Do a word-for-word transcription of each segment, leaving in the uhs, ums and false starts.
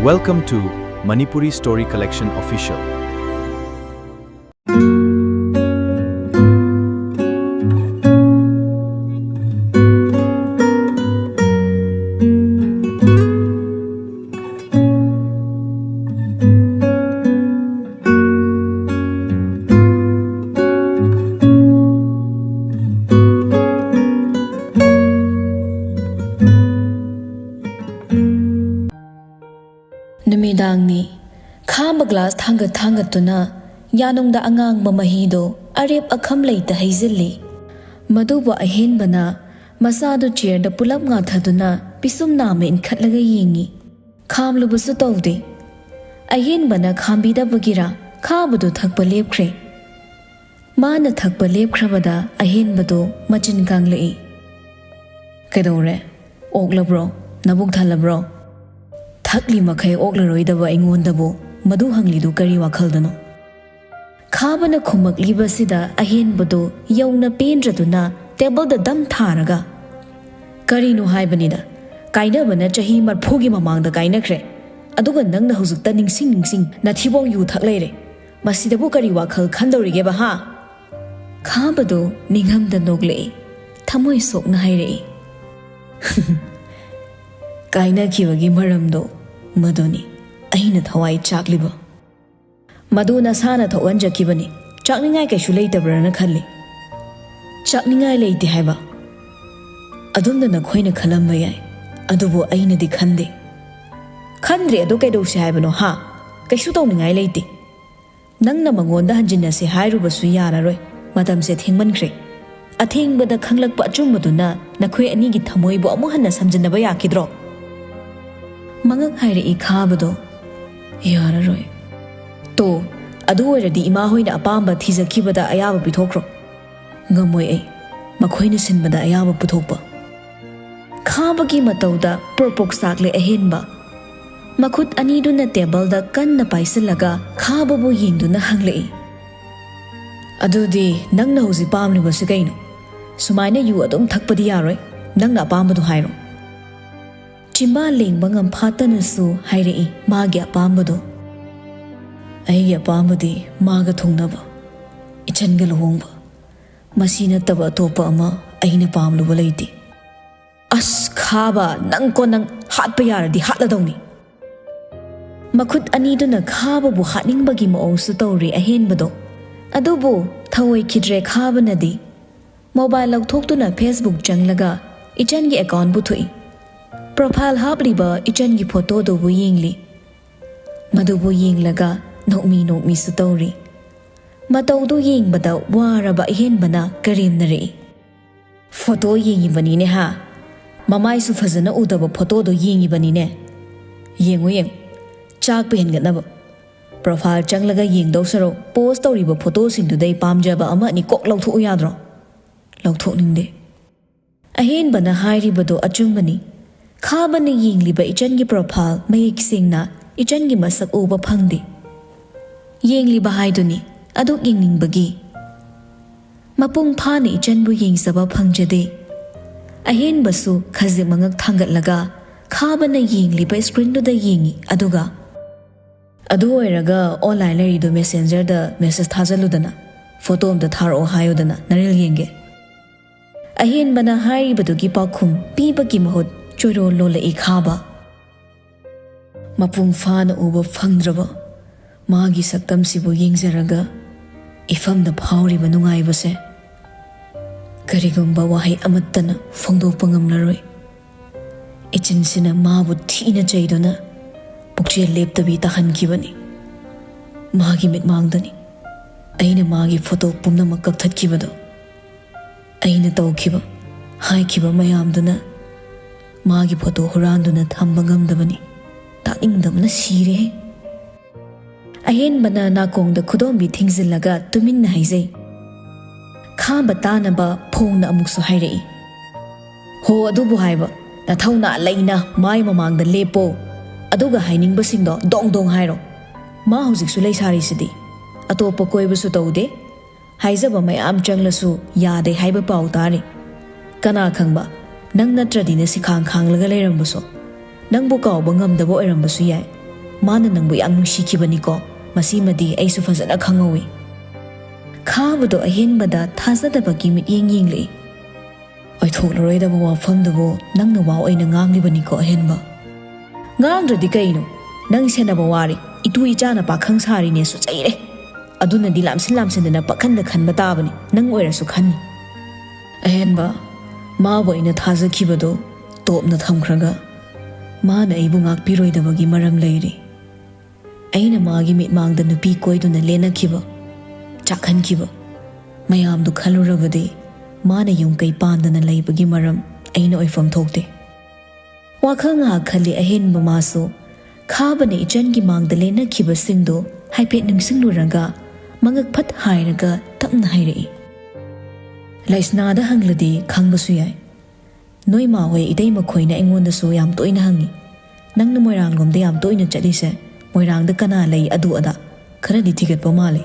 Welcome to Manipuri Story Collection Official. ꯅꯨꯃꯤꯗꯥꯡꯅꯤ꯫ ꯈꯥꯝꯕ glass ꯊꯥꯡꯒꯠ ꯊꯥꯡꯒꯠꯇꯨꯅ ꯌꯥꯅꯨꯡꯗ ꯑꯉꯥꯡꯕ ꯃꯍꯤꯗꯣ ꯑꯔꯦꯞ ꯑꯈꯝ ꯂꯩꯇ ꯍꯩꯖꯤꯜꯂꯤ꯫ ꯃꯗꯨꯕꯨ ꯑꯍꯦꯟꯕꯅ ꯃꯆꯥꯗꯨ ꯆꯤꯌꯔꯗ ꯄꯨꯂꯞ ꯉꯥꯊꯗꯨꯅ ꯄꯤꯁꯨꯝ ꯅꯥꯝꯃ ꯏꯟꯈꯠꯂꯒ ꯌꯦꯡꯉꯤ꯫ ꯈꯥꯝꯂꯨꯕꯁꯨ ꯇꯧꯗꯦ꯫ ꯑꯍꯦꯟꯕꯅ ꯈꯥꯝꯕꯤꯗꯕꯒꯤꯔ ꯈꯥꯕꯗꯨ ꯊꯛꯄ ꯂꯦꯞꯈ꯭ꯔꯦ꯫ ꯃꯥꯅ ꯊꯛꯄ ꯂꯦꯞꯈ꯭ꯔꯕꯗ ꯑꯍꯦꯟꯕꯗꯨ ꯃꯆꯤꯟ ꯀꯥꯡꯂꯛꯏ꯫ "ꯀꯩꯗꯧꯔꯦ? ꯑꯣꯛꯂꯕ꯭ꯔꯣ? ꯅꯕꯨꯛ ꯊꯜꯂꯕ꯭ꯔꯣ?" ꯊꯛꯂꯤ ꯃꯈꯩ ꯑꯣꯛꯂꯔꯣꯏꯗꯕ ꯑꯩꯉꯣꯟꯗꯕꯨ ꯃꯗꯨ ꯍꯪꯂꯤꯗꯨ ꯀꯔꯤ ꯋꯥꯈꯜꯗꯅꯣ? ꯈꯥꯕꯅ ꯈꯨꯝꯃꯛꯂꯤꯕꯁꯤꯗ ꯑꯍꯦꯟꯕꯗꯨ ꯌꯧꯅ ꯄꯦꯟꯗ꯭ꯔꯗꯨꯅ ꯇꯦꯕꯜꯗ ꯗꯝ ꯊꯥꯔꯒ, "ꯀꯔꯤꯅꯣ ꯍꯥꯏꯕꯅꯤꯗ? ꯀꯥꯏꯅꯕꯅ ꯆꯍꯤ ꯃꯔꯐꯨꯒꯤ ꯃꯃꯥꯡꯗ ꯀꯥꯏꯅꯈ꯭ꯔꯦ꯫ ꯑꯗꯨꯒ ꯅꯪꯅ ꯍꯧꯖꯤꯛꯇ ꯅꯤꯡꯁꯤꯡ ꯅꯤꯡꯁꯤꯡ ꯅꯊꯤꯕꯣꯡ ꯌꯨ ꯊꯛ ꯂꯩꯔꯦ꯫ ꯃꯁꯤꯗꯕꯨ ꯀꯔꯤ ꯋꯥꯈꯜ ꯈꯟꯗꯧꯔꯤꯒꯦꯕ, ꯍꯥ?" ꯈꯥꯕꯗꯨ ꯅꯤꯡꯉꯝꯗ ꯅꯣꯛꯂꯛꯏ꯫ ꯊꯃꯣꯏ ꯁꯣꯛꯅ ꯍꯥꯏꯔꯛꯏ, "ꯀꯥꯏꯅꯈꯤꯕꯒꯤ ꯃꯔꯝꯗꯣ ꯃꯗꯨꯅꯤ ꯑꯩꯅ ꯊꯋꯥꯏ ꯆꯥꯛꯂꯤꯕ꯫ ꯃꯗꯨ ꯅꯁꯥꯅ ꯊꯣꯛꯍꯟꯖꯈꯤꯕꯅꯤ꯫ ꯆꯥꯛꯅꯤꯡꯉꯥꯏ ꯀꯩꯁꯨ ꯂꯩꯇꯕ꯭ꯔꯅ ꯈꯜꯂꯤ?" "ꯆꯥꯛꯅꯤꯡꯉꯥꯏ ꯂꯩꯇꯦ ꯍꯥꯏꯕ?" "ꯑꯗꯨꯝꯅ ꯅꯈꯣꯏꯅ ꯈꯜꯂꯝꯕ ꯌꯥꯏ, ꯑꯗꯨꯕꯨ ꯑꯩꯅꯗꯤ ꯈꯟꯗꯦ꯫" "ꯈꯟꯗ꯭ꯔꯦ ꯑꯗꯨ ꯀꯩꯗꯧꯁꯦ ꯍꯥꯏꯕꯅꯣ, ꯍꯥ? ꯀꯩꯁꯨ ꯇꯧꯅꯤꯡꯉꯥꯏ ꯂꯩꯇꯦ꯫ ꯅꯪꯅ ꯃꯉꯣꯟꯗ ꯍꯟꯖꯤꯟꯅꯁꯦ ꯍꯥꯏꯔꯨꯕꯁꯨ ꯌꯥꯔꯔꯣꯏ꯫ ꯃꯇꯝꯁꯦ ꯊꯦꯡꯃꯟꯈ꯭ꯔꯦ꯫ ꯑꯊꯦꯡꯕꯗ ꯈꯪꯂꯛꯄ ꯑꯆꯨꯝꯕꯗꯨꯅ ꯅꯈꯣꯏ ꯑꯅꯤꯒꯤ ꯊꯃꯣꯏꯕꯨ ꯑꯃꯨꯛ ꯍꯟꯅ ꯁꯝꯖꯤꯟꯅꯕ ꯌꯥꯈꯤꯗ꯭ꯔꯣ?" ꯃꯉꯛ ꯍꯥꯏꯔꯛꯏ ꯈꯥꯕꯗꯣ꯫ "ꯌꯥꯔꯔꯣꯏ꯫" "ꯇꯣ, ꯑꯗꯨ ꯑꯣꯏꯔꯗꯤ ꯏꯃꯥ ꯍꯣꯏꯅ ꯑꯄꯥꯝꯕ ꯊꯤꯖꯈꯤꯕꯗ ꯑꯌꯥꯕ ꯄꯤꯊꯣꯛꯈ꯭ꯔꯣ꯫" "ꯉꯝꯃꯣꯏ ꯑꯩ ꯃꯈꯣꯏꯅ ꯁꯤꯟꯕꯗ ꯑꯌꯥꯕ ꯄꯨꯊꯣꯛꯄ꯫" ꯈꯥꯕꯒꯤ ꯃꯇꯧꯗ ꯄ꯭ꯔꯣꯛ ꯄ꯭ꯔꯣꯛ ꯆꯥꯛꯂꯦ ꯑꯍꯦꯟꯕ꯫ ꯃꯈꯨꯠ ꯑꯅꯤꯗꯨꯅ ꯇꯦꯕꯜꯗ ꯀꯟꯅ ꯄꯥꯏꯁꯤꯜꯂꯒ ꯈꯥꯕꯕꯨ ꯌꯦꯡꯗꯨꯅ ꯍꯪꯂꯛꯏ, "ꯑꯗꯨꯗꯤ ꯅꯪꯅ ꯍꯧꯖꯤꯛ ꯄꯥꯝꯂꯤꯕꯁꯤ ꯀꯩꯅꯣ? ꯁꯨꯃꯥꯏꯅ ꯌꯨ ꯑꯗꯨꯝ ꯊꯛꯄꯗꯤ ꯌꯥꯔꯣꯏ꯫ ꯅꯪꯅ ꯑꯄꯥꯝꯕꯗꯨ ꯍꯥꯏꯔꯣ꯫" ꯆꯤꯝꯕꯥꯜ ꯂꯦꯡꯕ ꯉꯝꯐꯥꯠꯇꯅꯁꯨ ꯍꯥꯏꯔꯛꯏ ꯃꯥꯒꯤ ꯑꯄꯥꯝꯕꯗꯣ꯫ "ꯑꯩꯒꯤ ꯑꯄꯥꯝꯕꯗꯤ ꯃꯥꯒ ꯊꯨꯡꯅꯕ, ꯏꯆꯟꯒ ꯂꯨꯍꯣꯡꯕ꯫ ꯃꯁꯤ ꯅꯠꯇꯕ ꯑꯇꯣꯞꯄ ꯑꯃ ꯑꯩꯅ ꯄꯥꯝꯂꯨꯕ ꯂꯩꯇꯦ꯫" "ꯑꯁ ꯈꯥꯕ, ꯅꯪ ꯀꯣ ꯅꯪ, ꯍꯥꯠꯄ ꯌꯥꯔꯗꯤ ꯍꯥꯠꯂꯗꯧꯅꯤ!" ꯃꯈꯨꯠ ꯑꯅꯤꯗꯨꯅ ꯈꯥꯕꯕꯨ ꯍꯥꯠꯅꯤꯡꯕꯒꯤ ꯃꯑꯣꯡꯁꯨ ꯇꯧꯔꯤ ꯑꯍꯦꯟꯕꯗꯣ꯫ ꯑꯗꯨꯕꯨ ꯊꯧꯑꯣꯏꯈꯤꯗ꯭ꯔꯦ ꯈꯥꯕꯅꯗꯤ꯫ ꯃꯣꯕꯥꯏꯜ ꯂꯧꯊꯣꯛꯇꯨꯅ Facebook ꯆꯪꯂꯒ ꯏꯆꯟꯒꯤ ꯑꯦꯀꯥꯎꯟ ꯄꯨꯊꯣꯛꯏ꯫ ꯄ꯭ꯔꯣꯐꯥꯏꯜ ꯍꯥꯞꯂꯤꯕ ꯏꯆꯟꯒꯤ ꯐꯣꯇꯣꯗꯨꯕꯨ ꯌꯦꯡꯂꯤ꯫ ꯃꯗꯨꯕꯨ ꯌꯦꯡꯂꯒ ꯅꯣꯛꯃꯤ ꯅꯣꯛꯃꯤꯁꯨ ꯇꯧꯔꯤ꯫ ꯃꯇꯧꯗꯨ ꯌꯦꯡꯕꯗ ꯋꯥꯔꯕ ꯑꯍꯦꯟꯕꯅ ꯀꯔꯦꯝꯅꯔꯛꯏ꯫ "ꯐꯣꯇꯣ ꯌꯦꯡꯉꯤꯕꯅꯤꯅꯦ ꯍꯥ? ꯃꯃꯥꯏꯁꯨ ꯐꯖꯅ ꯎꯗꯕ ꯐꯣꯇꯣꯗꯣ ꯌꯦꯡꯉꯤꯕꯅꯤꯅꯦ꯫ ꯌꯦꯡꯉꯨ ꯌꯦꯡꯉꯨ, ꯆꯥꯛꯄ ꯍꯦꯟꯒꯠꯅꯕ꯫ ꯄ꯭ꯔꯣꯐꯥꯏꯜ ꯆꯪꯂꯒ ꯌꯦꯡꯗꯧ ꯁꯔꯨꯛ ꯄꯣꯁ ꯇꯧꯔꯤꯕ ꯐꯣꯇꯣꯁꯤꯡꯗꯨꯗꯩ ꯄꯥꯝꯖꯕ ꯑꯃ ꯑꯅꯤ ꯀꯣꯛ ꯂꯧꯊꯣꯛꯎ ꯌꯥꯗ꯭ꯔꯣ?" "ꯂꯧꯊꯣꯛꯅꯤꯡꯗꯦ꯫" ꯑꯍꯦꯟꯕꯅ ꯍꯥꯏꯔꯤꯕꯗꯣ ꯑꯆꯨꯝꯕꯅꯤ꯫ ꯈꯥꯕꯅ ꯌꯦꯡꯂꯤꯕ ꯏꯆꯟꯒꯤ ꯄ꯭ꯔꯣꯐꯥꯏꯜ ꯃꯌꯦꯛ ꯁꯦꯡꯅ ꯏꯆꯟꯒꯤ ꯃꯁꯛ ꯎꯕ ꯐꯪꯗꯦ꯫ ꯌꯦꯡꯂꯤꯕ ꯍꯥꯏꯗꯨꯅꯤ, ꯑꯗꯨꯛ ꯌꯦꯡꯅꯤꯡꯕꯒꯤ꯫ ꯃꯄꯨꯡ ꯐꯥꯅ ꯏꯆꯟꯕꯨ ꯌꯦꯡꯖꯕ ꯐꯪꯖꯗꯦ꯫ ꯑꯍꯦꯟꯕꯁꯨ ꯈꯖꯤꯛ ꯃꯉꯛ ꯊꯥꯡꯒꯠꯂꯒ ꯈꯥꯕꯅ ꯌꯦꯡꯂꯤꯕ ꯁ꯭ꯀ꯭ꯔꯤꯟꯗꯨꯗ ꯌꯦꯡꯏ, ꯑꯗꯨꯒ "ꯑꯗꯨ ꯑꯣꯏꯔꯒ ꯑꯣꯟꯂꯥꯏꯟ ꯂꯩꯔꯤꯗꯣ ꯃꯦꯁꯦꯟꯖꯔꯗ ꯃꯦꯁꯦꯖ ꯊꯥꯖꯜꯂꯨꯗꯅ, ꯐꯣꯇꯣ ꯑꯝꯇ ꯊꯥꯔꯛꯑꯣ ꯍꯥꯏꯌꯨꯗꯅ, ꯅꯔꯤꯜ ꯌꯦꯡꯒꯦ꯫" ꯑꯍꯦꯟꯕꯅ ꯍꯥꯏꯔꯤꯕꯗꯨꯒꯤ ꯄꯥꯎꯈꯨꯝ ꯄꯤꯕꯒꯤ ꯃꯍꯨꯠ ꯆꯣꯏꯔꯣꯜ ꯂꯣꯜꯂꯛꯏ ꯈꯥꯕ꯫ ꯃꯄꯨꯡ ꯐꯥꯅ ꯎꯕ ꯐꯪꯗ꯭ꯔꯕ ꯃꯥꯒꯤ ꯁꯛꯇꯝꯁꯤꯕꯨ ꯌꯦꯡꯖꯔꯒ ꯏꯐꯝꯗ ꯐꯥꯎꯔꯤꯕ ꯅꯨꯡꯉꯥꯏꯕꯁꯦ ꯀꯔꯤꯒꯨꯝꯕ ꯋꯥꯍꯩ ꯑꯃꯠꯇꯅ ꯐꯣꯡꯗꯣꯛꯄ ꯉꯝꯂꯔꯣꯏ꯫ ꯏꯆꯤꯟꯁꯤꯅ ꯃꯥꯕꯨ ꯊꯤꯅ ꯆꯩꯗꯨꯅ ꯄꯨꯛꯆꯦꯜ ꯂꯦꯞꯇꯕꯤ ꯇꯥꯍꯟꯈꯤꯕꯅꯤ꯫ ꯃꯥꯒꯤ ꯃꯤꯠꯃꯥꯡꯗꯅꯤ ꯑꯩꯅ ꯃꯥꯒꯤ ꯐꯣꯇꯣ ꯄꯨꯝꯅꯃꯛ ꯀꯛꯊꯠꯈꯤꯕꯗꯣ꯫ ꯑꯩꯅ ꯇꯧꯈꯤꯕ, ꯍꯥꯏꯈꯤꯕ ꯃꯌꯥꯝꯗꯨꯅ ꯃꯥꯒꯤ ꯐꯣꯇꯣ ꯍꯨꯔꯥꯟꯗꯨꯅ ꯊꯝꯕ ꯉꯝꯗꯕꯅꯤ꯫ ꯇꯥꯅꯤꯡꯗꯕꯅ ꯁꯤꯔꯦꯍꯦ꯫ ꯑꯍꯦꯟꯕꯅ ꯅꯥꯀꯣꯡꯗ ꯈꯨꯗꯣꯝꯕꯤ ꯊꯤꯡꯖꯤꯜꯂꯒ ꯇꯨꯃꯤꯟꯅ ꯍꯥꯏꯖꯩ꯫ ꯈꯥꯕ ꯇꯥꯅꯕ ꯐꯣꯡꯅ ꯑꯃꯨꯛꯁꯨ ꯍꯥꯏꯔꯛꯏ꯫ "ꯍꯣ, ꯑꯗꯨꯕꯨ ꯍꯥꯏꯕ, ꯅꯊꯧꯅꯥ ꯂꯩꯅ ꯃꯥꯏ ꯃꯃꯥꯡꯗ ꯂꯦꯞꯄꯣ, ꯑꯗꯨꯒ ꯍꯥꯏꯅꯤꯡꯕꯁꯤꯡꯗꯣ ꯗꯣꯡ ꯗꯣꯡ ꯍꯥꯏꯔꯣ꯫ ꯃꯥ ꯍꯧꯖꯤꯛꯁꯨ ꯂꯩꯁꯥꯔꯤꯁꯤꯗꯤ, ꯑꯇꯣꯞꯄ ꯀꯣꯏꯕꯁꯨ ꯇꯧꯗꯦ, ꯍꯥꯏꯖꯕ ꯃꯌꯥꯝ ꯆꯪꯂꯁꯨ ꯌꯥꯗꯦ ꯍꯥꯏꯕ ꯄꯥꯎ ꯇꯥꯔꯤ꯫ ꯀꯅꯥ ꯈꯪꯕ, ꯅꯪ ꯅꯠꯇ꯭ꯔꯗꯤꯅ ꯁꯤꯈꯥꯡ ꯈꯥꯡꯂꯒ ꯂꯩꯔꯝꯕꯁꯨ꯫ ꯅꯪꯕꯨ ꯀꯥꯎꯕ ꯉꯝꯗꯕ ꯑꯣꯏꯔꯝꯕꯁꯨ ꯌꯥꯏ꯫ ꯃꯥꯅ ꯅꯪꯕꯨ ꯌꯥꯝ ꯅꯨꯡꯁꯤꯈꯤꯕꯅꯤꯀꯣ, ꯃꯁꯤꯃꯗꯤ ꯑꯩꯁꯨ ꯐꯖꯅ ꯈꯪꯍꯧꯏ꯫ ꯈꯥꯕꯗꯣ ꯑꯍꯦꯟꯕꯗ ꯊꯥꯖꯗꯕꯒꯤ ꯃꯤꯠꯌꯦꯡ ꯌꯦꯡꯂꯛꯏ꯫ ꯑꯣꯏꯊꯣꯛꯂꯔꯣꯏꯗꯕ ꯋꯥꯐꯝꯗꯨꯕꯨ ꯅꯪꯅ ꯋꯥ ꯑꯣꯏꯅ ꯉꯥꯡꯂꯤꯕꯅꯤꯀꯣ ꯑꯍꯦꯟꯕ꯫ ꯉꯥꯡꯗ꯭ꯔꯗꯤ ꯀꯩꯅꯣ? ꯅꯪ ꯁꯦꯟꯅꯕ ꯋꯥꯔꯤ, ꯏꯇꯨ ꯏꯆꯥꯅ ꯄꯥꯈꯪ ꯁꯥꯔꯤꯅꯦꯁꯨ ꯆꯩꯔꯦ꯫ ꯑꯗꯨꯅꯗꯤ ꯂꯥꯝꯁꯤꯟ ꯂꯥꯝꯁꯤꯟꯗꯅ ꯄꯥꯈꯟꯗ ꯈꯟꯕ ꯇꯥꯕꯅꯤ, ꯅꯪ ꯑꯣꯏꯔꯁꯨ ꯈꯟꯅꯤ꯫ ꯑꯍꯦꯟꯕ, ꯃꯥꯕꯨ ꯑꯩꯅ ꯊꯥꯖꯈꯤꯕꯗꯣ ꯇꯣꯞꯅ ꯊꯝꯈ꯭ꯔꯒ ꯃꯥꯅ ꯑꯩꯕꯨ ꯉꯥꯛꯄꯤꯔꯣꯏꯗꯕꯒꯤ ꯃꯔꯝ ꯂꯩꯔꯤ꯫ ꯑꯩꯅ ꯃꯥꯒꯤ ꯃꯤꯠꯃꯥꯡꯗ ꯅꯨꯄꯤ ꯀꯣꯏꯗꯨꯅ ꯂꯦꯟꯅꯈꯤꯕ, ꯆꯥꯛꯍꯟꯈꯤꯕ ꯃꯌꯥꯝꯗꯨ ꯈꯜꯂꯨꯔꯕꯗꯤ ꯃꯥꯅ ꯌꯨꯝ ꯀꯩ ꯄꯥꯟꯗꯅ ꯂꯩꯕꯒꯤ ꯃꯔꯝ ꯑꯩꯅ ꯑꯣꯏꯐꯝ ꯊꯣꯛꯇꯦ꯫ ꯋꯥꯈꯜ ꯉꯥꯏꯍꯥꯛ ꯈꯜꯂꯤ ꯑꯍꯦꯟꯕ ꯃꯥꯁꯨ꯫ ꯈꯥꯕꯅ ꯏꯆꯟꯒꯤ ꯃꯥꯡꯗ ꯂꯦꯟꯅꯈꯤꯕꯁꯤꯡꯗꯨ ꯍꯥꯏꯐꯦꯠ ꯅꯤꯡꯁꯤꯡꯂꯨꯔꯒ ꯃꯉꯛ ꯐꯠ ꯍꯥꯏꯔꯒ ꯇꯞꯅ ꯍꯥꯏꯔꯛꯏ꯫ ꯂꯩꯁꯅꯥꯗ ꯍꯪꯂꯗꯤ ꯈꯪꯕꯁꯨ ꯌꯥꯏ꯫ ꯅꯣꯏ ꯃꯥ ꯍꯣꯏ ꯏꯇꯩ ꯃꯈꯣꯏꯅ ꯑꯩꯉꯣꯟꯗꯁꯨ ꯌꯥꯝ ꯇꯣꯏꯅ ꯍꯪꯉꯤ, "ꯅꯪꯅ ꯃꯣꯏꯔꯥꯡꯂꯣꯝꯗ ꯌꯥꯝ ꯇꯣꯏꯅ ꯆꯠꯂꯤꯁꯦ, ꯃꯣꯏꯔꯥꯡꯗ ꯀꯅꯥ ꯂꯩ ꯑꯗꯨ ꯑꯗꯥ ꯈꯔꯗꯤ ꯊꯤꯒꯠꯄ ꯃꯥꯜꯂꯤ"꯫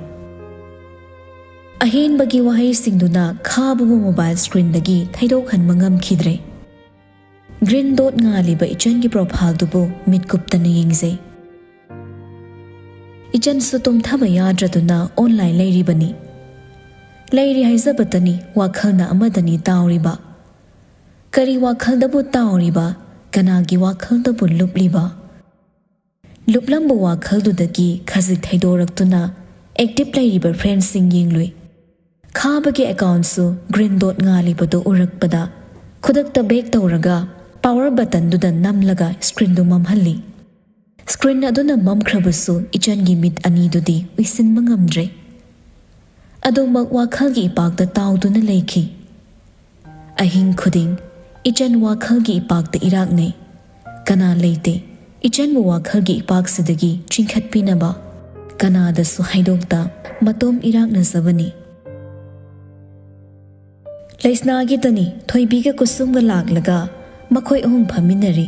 ꯑꯍꯦꯟꯕꯒꯤ ꯋꯥꯍꯩꯁꯤꯡꯗꯨꯅ ꯈꯥꯕꯕꯨ ꯃꯣꯕꯥꯏꯜ ꯁ꯭ꯀ꯭ꯔꯤꯟꯗꯒꯤ ꯊꯩꯗꯣꯛꯍꯟꯕ ꯉꯝꯈꯤꯗ꯭ꯔꯦ꯫ ꯒ꯭ꯔꯤꯟ ꯗꯣꯠ ꯉꯥꯜꯂꯤꯕ ꯏꯆꯟꯒꯤ ꯄ꯭ꯔꯣꯐꯥꯏꯜꯗꯨꯕꯨ ꯃꯤꯠ ꯀꯨꯞꯇꯅ ꯌꯦꯡꯖꯩ꯫ ꯏꯆꯟꯁꯨ ꯇꯨꯝꯊꯕ ꯌꯥꯗ꯭ꯔꯗꯨꯅ ꯑꯣꯟꯂꯥꯏꯟ ꯂꯩꯔꯤꯕꯅꯤ꯫ ꯂꯩꯔꯤ ꯍꯥꯏꯖꯕꯇꯅꯤ, ꯋꯥꯈꯜꯅ ꯑꯃꯗꯅꯤ ꯇꯥꯎꯔꯤꯕ꯫ ꯀꯔꯤ ꯋꯥꯈꯜꯗꯕꯨ ꯇꯥꯎꯔꯤꯕ, ꯀꯅꯥꯒꯤ ꯋꯥꯈꯜꯗꯕꯨ ꯂꯨꯞꯂꯤꯕ? ꯂꯨꯞꯂꯝꯕ ꯋꯥꯈꯜꯗꯨꯗꯒꯤ ꯈꯖꯤꯛ ꯊꯩꯗꯣꯔꯛꯇꯨꯅ ꯑꯦꯛꯇꯤꯚ ꯂꯩꯔꯤꯕ ꯐ꯭ꯔꯦꯟꯁꯤꯡ ꯌꯦꯡꯂꯨꯏ꯫ ꯈꯥꯕꯒꯤ ꯑꯦꯀꯥꯎꯟꯁꯨ ꯒ꯭ꯔꯤꯟ ꯗꯣꯠ ꯉꯥꯜꯂꯤꯕꯗꯨ ꯎꯔꯛꯄꯗ ꯈꯨꯗꯛꯇ ꯕꯦꯛ ꯇꯧꯔꯒ ꯄꯥꯋꯔ ꯕꯇꯟꯗꯨꯗ ꯅꯝꯂꯒ ꯁ꯭ꯀ꯭ꯔꯤꯟꯗꯨ ꯃꯝꯍꯜꯂꯤ꯫ ꯁ꯭ꯀ꯭ꯔꯤꯟ ꯑꯗꯨꯅ ꯃꯝꯈ꯭ꯔꯕꯁꯨ ꯏꯆꯟꯒꯤ ꯃꯤꯠ ꯑꯅꯤꯗꯨꯗꯤ ꯎꯏꯁꯤꯟꯕ ꯉꯝꯗ꯭ꯔꯦ꯫ ꯑꯗꯨꯃꯛ ꯋꯥꯈꯜꯒꯤ ꯏꯄꯥꯛꯇ ꯇꯥꯎꯗꯨꯅ ꯂꯩꯈꯤ꯫ ꯑꯍꯤꯡ ꯈꯨꯗꯤꯡ ꯏꯆꯟ ꯋꯥꯈꯜꯒꯤ ꯏꯄꯥꯛꯇ ꯏꯔꯥꯛꯅꯩ꯫ ꯀꯅꯥ ꯂꯩꯇꯦ ꯏꯆꯟꯕꯨ ꯋꯥꯈꯜꯒꯤ ꯏꯄꯥꯛꯁꯤꯗꯒꯤ ꯆꯤꯡꯈꯠꯄꯤꯅꯕ? ꯀꯅꯥꯗꯁꯨ ꯍꯥꯏꯗꯣꯛꯇ ꯃꯇꯣꯝ ꯏꯔꯥꯛꯅꯖꯕꯅꯤ꯫ ꯂꯩꯁꯅꯥꯒꯤꯗꯅꯤ ꯊꯣꯏꯕꯤꯒ ꯀꯨꯁꯨꯝꯒ ꯂꯥꯛꯂꯒ ꯃꯈꯣꯏ ꯑꯍꯨꯝ ꯐꯝꯃꯤꯟꯅꯔꯤ꯫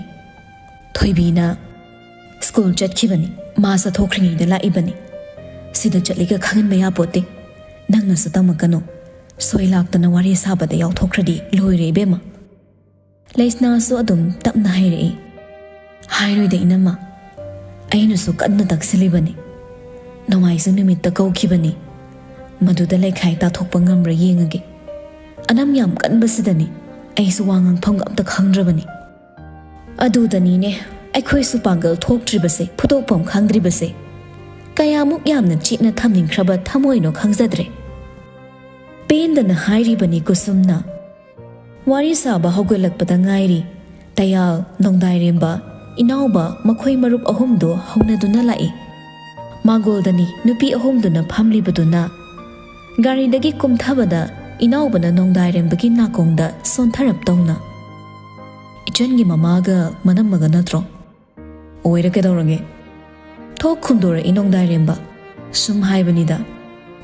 ꯊꯣꯏꯕꯤꯅ, "ꯁ꯭ꯀꯨꯜ ꯆꯠꯈꯤꯕꯅꯤ, ꯃꯥ ꯆꯠꯊꯣꯛꯈ꯭ꯔꯤꯉꯩꯗ ꯂꯥꯛꯏꯕꯅꯤ꯫ ꯁꯤꯗ ꯆꯠꯂꯤꯒ ꯈꯪꯍꯟꯕ ꯌꯥꯄꯣꯠꯇꯦ꯫ ꯅꯪꯅꯁꯨ ꯇꯝꯃꯛꯀꯅꯨ꯫ ꯁꯣꯏ ꯂꯥꯛꯇꯅ ꯋꯥꯔꯤ ꯁꯥꯕꯗ ꯌꯥꯎꯊꯣꯛꯈ꯭ꯔꯗꯤ ꯂꯣꯏꯔꯦ ꯏꯕꯦꯝꯃ"꯫ ꯂꯩꯁꯅꯥꯁꯨ ꯑꯗꯨꯝ ꯇꯞꯅ ꯍꯥꯏꯔꯛꯏ, ꯍꯥꯏꯔꯣꯏꯗ ꯏꯅꯝꯃ, ꯑꯩꯅꯁꯨ ꯀꯟꯅ ꯇꯛꯁꯤꯜꯂꯤꯕꯅꯤ꯫ ꯅꯣꯡꯃꯥꯏꯖꯤꯡ ꯅꯨꯃꯤꯠꯇ ꯀꯧꯈꯤꯕꯅꯤ꯫ ꯃꯗꯨꯗ ꯂꯩꯈꯥꯏ ꯇꯥꯊꯣꯛꯄ ꯉꯝꯕ꯭ꯔꯥ ꯌꯦꯡꯉꯒꯦ꯫ ꯑꯅꯝ ꯌꯥꯝ ꯀꯟꯕꯁꯤꯗꯅꯤ ꯑꯩꯁꯨ ꯋꯥ ꯉꯥꯡꯐꯝꯒ ꯑꯝꯇ ꯈꯪꯗ꯭ꯔꯕꯅꯤ꯫ ꯑꯗꯨꯗꯅꯤꯅꯦ ꯑꯩꯈꯣꯏꯁꯨ ꯄꯥꯡꯒꯜ ꯊꯣꯛꯇ꯭ꯔꯤꯕꯁꯦ, ꯐꯨꯗꯣꯛꯐꯝ ꯈꯪꯗ꯭ꯔꯤꯕꯁꯦ꯫ ꯀꯌꯥꯃꯨꯛ ꯌꯥꯝꯅ ꯆꯦꯠꯅ ꯊꯝꯅꯤꯡꯈ꯭ꯔꯕ ꯊꯃꯣꯏꯅꯣ ꯈꯪꯖꯗ꯭ꯔꯦ꯫ ꯄꯦꯟꯗꯅ ꯍꯥꯏꯔꯤꯕꯅꯤ ꯀꯨꯁꯨꯝꯅ꯫ ꯋꯥꯔꯤ ꯁꯥꯕ ꯍꯧꯒꯠꯂꯛꯄꯗ ꯉꯥꯏꯔꯤ꯫ ꯇꯌꯥꯜ, ꯅꯣꯡꯗꯥꯏꯔꯦꯝꯕ, ꯏꯅꯥꯎꯕ, ꯃꯈꯣꯏ ꯃꯔꯨꯞ ꯑꯍꯨꯝꯗꯨ ꯍꯧꯅꯗꯨꯅ ꯂꯥꯛꯏ꯫ ꯃꯥꯡꯒꯣꯜꯗꯅꯤ ꯅꯨꯄꯤ ꯑꯍꯨꯝꯗꯨꯅ ꯐꯝꯂꯤꯕꯗꯨꯅ꯫ ꯒꯥꯔꯤꯗꯒꯤ ꯀꯨꯝꯊꯕꯗ ꯏꯅꯥꯎꯕꯅ ꯅꯣꯡꯗꯥꯏꯔꯦꯝꯕꯒꯤ ꯅꯥꯀꯣꯡꯗ ꯁꯣꯟꯊꯔꯞ ꯇꯧꯅ, "ꯏꯆꯟꯒꯤ ꯃꯃꯥꯒ ꯃꯅꯝꯃꯒ ꯅꯠꯇ꯭ꯔꯣ?" "ꯑꯣꯏꯔ ꯀꯩꯗꯧꯔꯒꯦ?" ꯊꯣꯛ ꯈꯨꯝꯗꯣꯔꯛꯏ ꯅꯣꯡꯗꯥꯏꯔꯦꯝꯕ꯫ ꯁꯨꯝ ꯍꯥꯏꯕꯅꯤꯗ꯫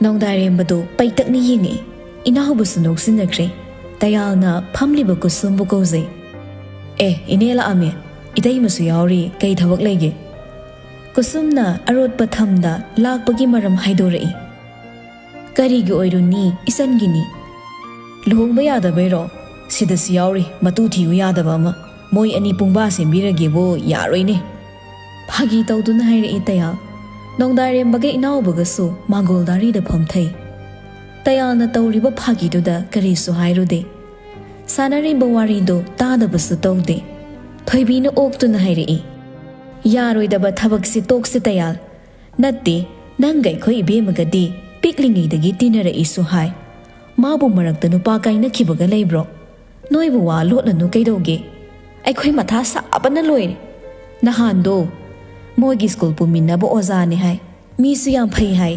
ꯅꯣꯡꯗꯥꯏꯔꯦꯝꯕꯗꯨ ꯄꯩꯇꯛꯅ ꯌꯦꯡꯉꯛꯏ꯫ ꯏꯅꯥꯎꯕꯁꯨ ꯅꯣꯛꯁꯤꯟꯅꯈ꯭ꯔꯦ꯫ ꯇꯌꯥꯜꯅ ꯐꯝꯂꯤꯕ ꯀꯨꯁꯨꯝꯕꯨ ꯀꯧꯖꯩ꯫ "ꯑꯦ, ꯏꯅꯦ ꯂꯥꯛꯑꯝꯃꯦ꯫ ꯏꯇꯩꯃꯁꯨ ꯌꯥꯎꯔꯤ꯫ ꯀꯩ ꯊꯕꯛ ꯂꯩꯒꯦ?" ꯀꯨꯁꯨꯝꯅ ꯑꯔꯣꯠꯄ ꯊꯝꯗ ꯂꯥꯛꯄꯒꯤ ꯃꯔꯝ ꯍꯥꯏꯗꯣꯔꯛꯏ꯫ "ꯀꯔꯤꯒꯤ ꯑꯣꯏꯔꯨꯅꯤ, ꯏꯆꯟꯒꯤꯅꯤ꯫ ꯂꯨꯍꯣꯡꯕ ꯌꯥꯗꯕꯩꯔꯣ? ꯁꯤꯗꯁꯨ ꯌꯥꯎꯔꯤ, ꯃꯇꯨ ꯊꯤꯌꯨ ꯌꯥꯗꯕ ꯑꯃ꯫ ꯃꯣꯏ ꯑꯅꯤ ꯄꯨꯡꯕꯥ ꯁꯦꯝꯕꯤꯔꯒꯦꯕꯨ ꯌꯥꯔꯣꯏꯅꯦ꯫" ꯐꯥꯒꯤ ꯇꯧꯗꯨꯅ ꯍꯥꯏꯔꯛꯏ ꯇꯌꯥꯜ꯫ ꯅꯣꯡꯗꯥꯏꯔꯦꯝꯕꯒ ꯏꯅꯥꯎꯕꯒꯁꯨ ꯃꯥꯡꯒꯣꯜ ꯗꯥꯔꯤꯗ ꯐꯝꯊꯩ꯫ ꯇꯌꯥꯜꯅ ꯇꯧꯔꯤꯕ ꯐꯥꯒꯤꯗꯨꯗ ꯀꯔꯤꯁꯨ ꯍꯥꯏꯔꯨꯗꯦ꯫ ꯁꯥꯟꯅꯔꯤꯕ ꯋꯥꯔꯤꯗꯨ ꯇꯥꯗꯕꯁꯨ ꯇꯧꯗꯦ꯫ ꯊꯣꯏꯕꯤꯅ ꯑꯣꯛꯇꯨꯅ ꯍꯥꯏꯔꯛꯏ, "ꯌꯥꯔꯣꯏꯗꯕ ꯊꯕꯛꯁꯤ ꯇꯣꯛꯁꯤ ꯇꯌꯥꯜ꯫ ꯅꯠꯇꯦ, ꯅꯪꯒ ꯑꯩꯈꯣꯏ ꯏꯕꯦꯝꯃꯒꯗꯤ ꯄꯤꯛꯂꯤꯉꯩꯗꯒꯤ ꯇꯤꯟꯅꯔꯛꯏꯁꯨ ꯍꯥꯏ꯫ ꯃꯥꯕꯨ ꯃꯔꯛꯇ ꯅꯨꯄꯥ ꯀꯥꯏꯅꯈꯤꯕꯒ ꯂꯩꯕ꯭ꯔꯣ? ꯅꯣꯏꯕꯨ ꯋꯥ ꯂꯣꯠꯂꯅꯨ ꯀꯩꯗꯧꯒꯦ? ꯑꯩꯈꯣꯏ ꯃꯊꯥ ꯁꯥꯕꯅ ꯂꯣꯏꯔꯦ꯫ ꯅꯍꯥꯟꯗꯣ ꯃꯣꯏꯒꯤ ꯁ꯭ꯀꯨꯜ ꯄꯨꯃꯤꯟꯅꯕ ꯑꯣꯖꯥꯅꯦ ꯍꯥꯏ꯫ ꯃꯤꯁꯨ ꯌꯥꯝ ꯐꯩ ꯍꯥꯏ꯫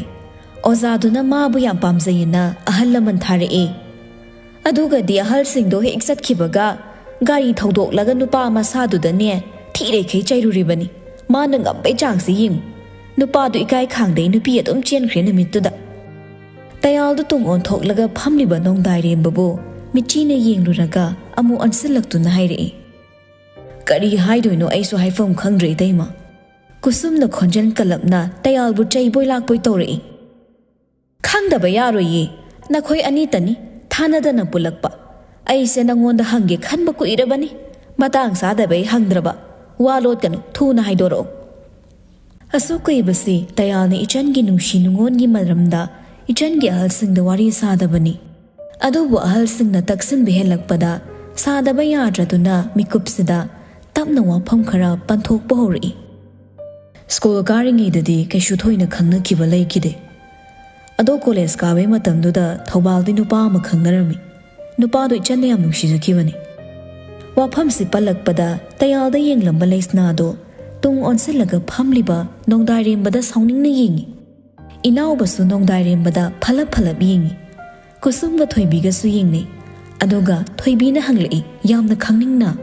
ꯑꯣꯖꯥꯗꯨꯅ ꯃꯥꯕꯨ ꯌꯥꯝ ꯄꯥꯝꯖꯩꯌꯦꯅ ꯑꯍꯜ ꯂꯃꯟ ꯊꯥꯔꯛꯑꯦ꯫ ꯑꯗꯨꯒꯗꯤ ꯑꯍꯜꯁꯤꯡꯗꯣ ꯍꯦꯛ ꯆꯠꯈꯤꯕꯒ ꯒꯥꯔꯤ ꯊꯧꯗꯣꯛꯂꯒ ꯅꯨꯄꯥ ꯃꯁꯥꯗꯨꯗꯅꯦ ꯊꯤꯔꯩꯈꯩ ꯆꯩꯔꯨꯔꯤꯕꯅꯤ꯫ ꯃꯥꯅ ꯉꯝꯕꯩ ꯆꯥꯡꯁꯦ ꯌꯦꯡꯉꯨ꯫ ꯅꯨꯄꯥꯗꯨ ꯏꯀꯥꯏ ꯈꯥꯡꯗꯩ ꯅꯨꯄꯤ ꯑꯗꯨꯝ ꯆꯦꯟꯈ꯭ꯔꯦ ꯅꯨꯃꯤꯠꯇꯨꯗ꯫" ꯇꯌꯥꯜꯗꯨ ꯇꯨꯡ ꯑꯣꯟꯊꯣꯛꯂꯒ ꯐꯝꯂꯤꯕ ꯅꯣꯡꯗꯥꯏꯔꯦꯝꯕꯕꯨ ꯃꯤꯠꯆꯤꯅ ꯌꯦꯡꯂꯨꯔꯒ ꯑꯃꯨꯛ ꯑꯣꯟꯁꯤꯜꯂꯛꯇꯨꯅ ꯍꯥꯏꯔꯛꯏ, "ꯀꯔꯤ ꯍꯥꯏꯗꯣꯏꯅꯣ ꯑꯩꯁꯨ ꯍꯥꯏꯐꯝ ꯈꯪꯗ꯭ꯔꯦ ꯏꯇꯩꯃ꯫" ꯀꯨꯁꯨꯝꯅ ꯈꯣꯟꯖꯦꯜ ꯀꯜꯂꯞꯅ ꯇꯌꯥꯜꯕꯨ ꯆꯩꯕꯣꯏ ꯂꯥꯛꯄꯣꯏ ꯇꯧꯔꯛꯏ꯫ "ꯈꯪꯗꯕ ꯌꯥꯔꯣꯏꯌꯦ, ꯅꯈꯣꯏ ꯑꯅꯤꯇꯅꯤ ꯊꯥꯅꯗꯅ ꯄꯨꯜꯂꯛꯄ꯫ ꯑꯩꯁꯦ ꯅꯪꯉꯣꯟꯗ ꯍꯪꯒꯦ ꯈꯟꯕ ꯀꯨꯏꯔꯕꯅꯤ, ꯃꯇꯥꯡ ꯆꯥꯗꯕꯩ ꯍꯪꯗ꯭ꯔꯕ꯫ "ꯋꯥ ꯂꯣꯠꯀꯅꯨ, ꯊꯨꯅ ꯍꯥꯏꯗꯣꯔꯛꯎ"꯫ ꯑꯁꯨꯛ ꯀꯨꯏꯕꯁꯤ ꯇꯌꯥꯜꯅ ꯏꯆꯟꯒꯤ ꯅꯨꯡꯁꯤ ꯅꯨꯡꯉꯣꯟꯒꯤ ꯃꯔꯝꯗ ꯏꯆꯟꯒꯤ ꯑꯍꯜꯁꯤꯡꯗ ꯋꯥꯔꯤ ꯁꯥꯗꯕꯅꯤ꯫ ꯑꯗꯨꯕꯨ ꯑꯍꯜꯁꯤꯡꯅ ꯇꯛꯁꯤꯟꯕ ꯍꯦꯜꯂꯛꯄꯗ ꯁꯥꯗꯕ ꯌꯥꯗ꯭ꯔꯗꯨꯅ ꯃꯤꯀꯨꯞꯁꯤꯗ ꯇꯞꯅ ꯋꯥꯐꯝ ꯈꯔ ꯄꯟꯊꯣꯛꯄ ꯍꯧꯔꯛꯏ꯫ "ꯁ꯭ꯀꯨꯜ ꯀꯥꯔꯤꯉꯩꯗꯗꯤ ꯀꯩꯁꯨ ꯊꯣꯏꯅ ꯈꯪꯅꯈꯤꯕ ꯂꯩꯈꯤꯗꯦ꯫ ꯑꯗꯣ ꯀꯣꯂꯦꯖ ꯀꯥꯕꯩ ꯃꯇꯝꯗꯨꯗ ꯊꯧꯕꯥꯜꯗꯤ ꯅꯨꯄꯥ ꯑꯃ ꯈꯪꯅꯔꯝꯃꯤ꯫ ꯅꯨꯄꯥꯗꯣ ꯏꯆꯟꯅ ꯌꯥꯝ ꯅꯨꯡꯁꯤꯖꯈꯤꯕꯅꯤ"꯫ ꯋꯥꯐꯝꯁꯤ ꯄꯜꯂꯛꯄꯗ ꯇꯌꯥꯜꯗ ꯌꯦꯡꯂꯝꯕ ꯂꯩꯁꯅꯥꯗꯣ ꯇꯨꯡ ꯑꯣꯟꯁꯤꯜꯂꯒ ꯐꯝꯂꯤꯕ ꯅꯣꯡꯗꯥꯏꯔꯦꯝꯕꯗ ꯁꯥꯎꯅꯤꯡꯅ ꯌꯦꯡꯉꯤ꯫ ꯏꯅꯥꯎꯕꯁꯨ ꯅꯣꯡꯗꯥꯏꯔꯦꯝꯕꯗ ꯐꯂꯞ ꯐꯂꯞ ꯌꯦꯡꯉꯤ꯫ ꯀꯨꯁꯨꯝꯒ ꯊꯣꯏꯕꯤꯒꯁꯨ ꯌꯦꯡꯅꯩ꯫ ꯑꯗꯨꯒ ꯊꯣꯏꯕꯤꯅ ꯍꯪꯂꯛꯏ, ꯌꯥꯝꯅ ꯈꯪꯅꯤꯡꯅ,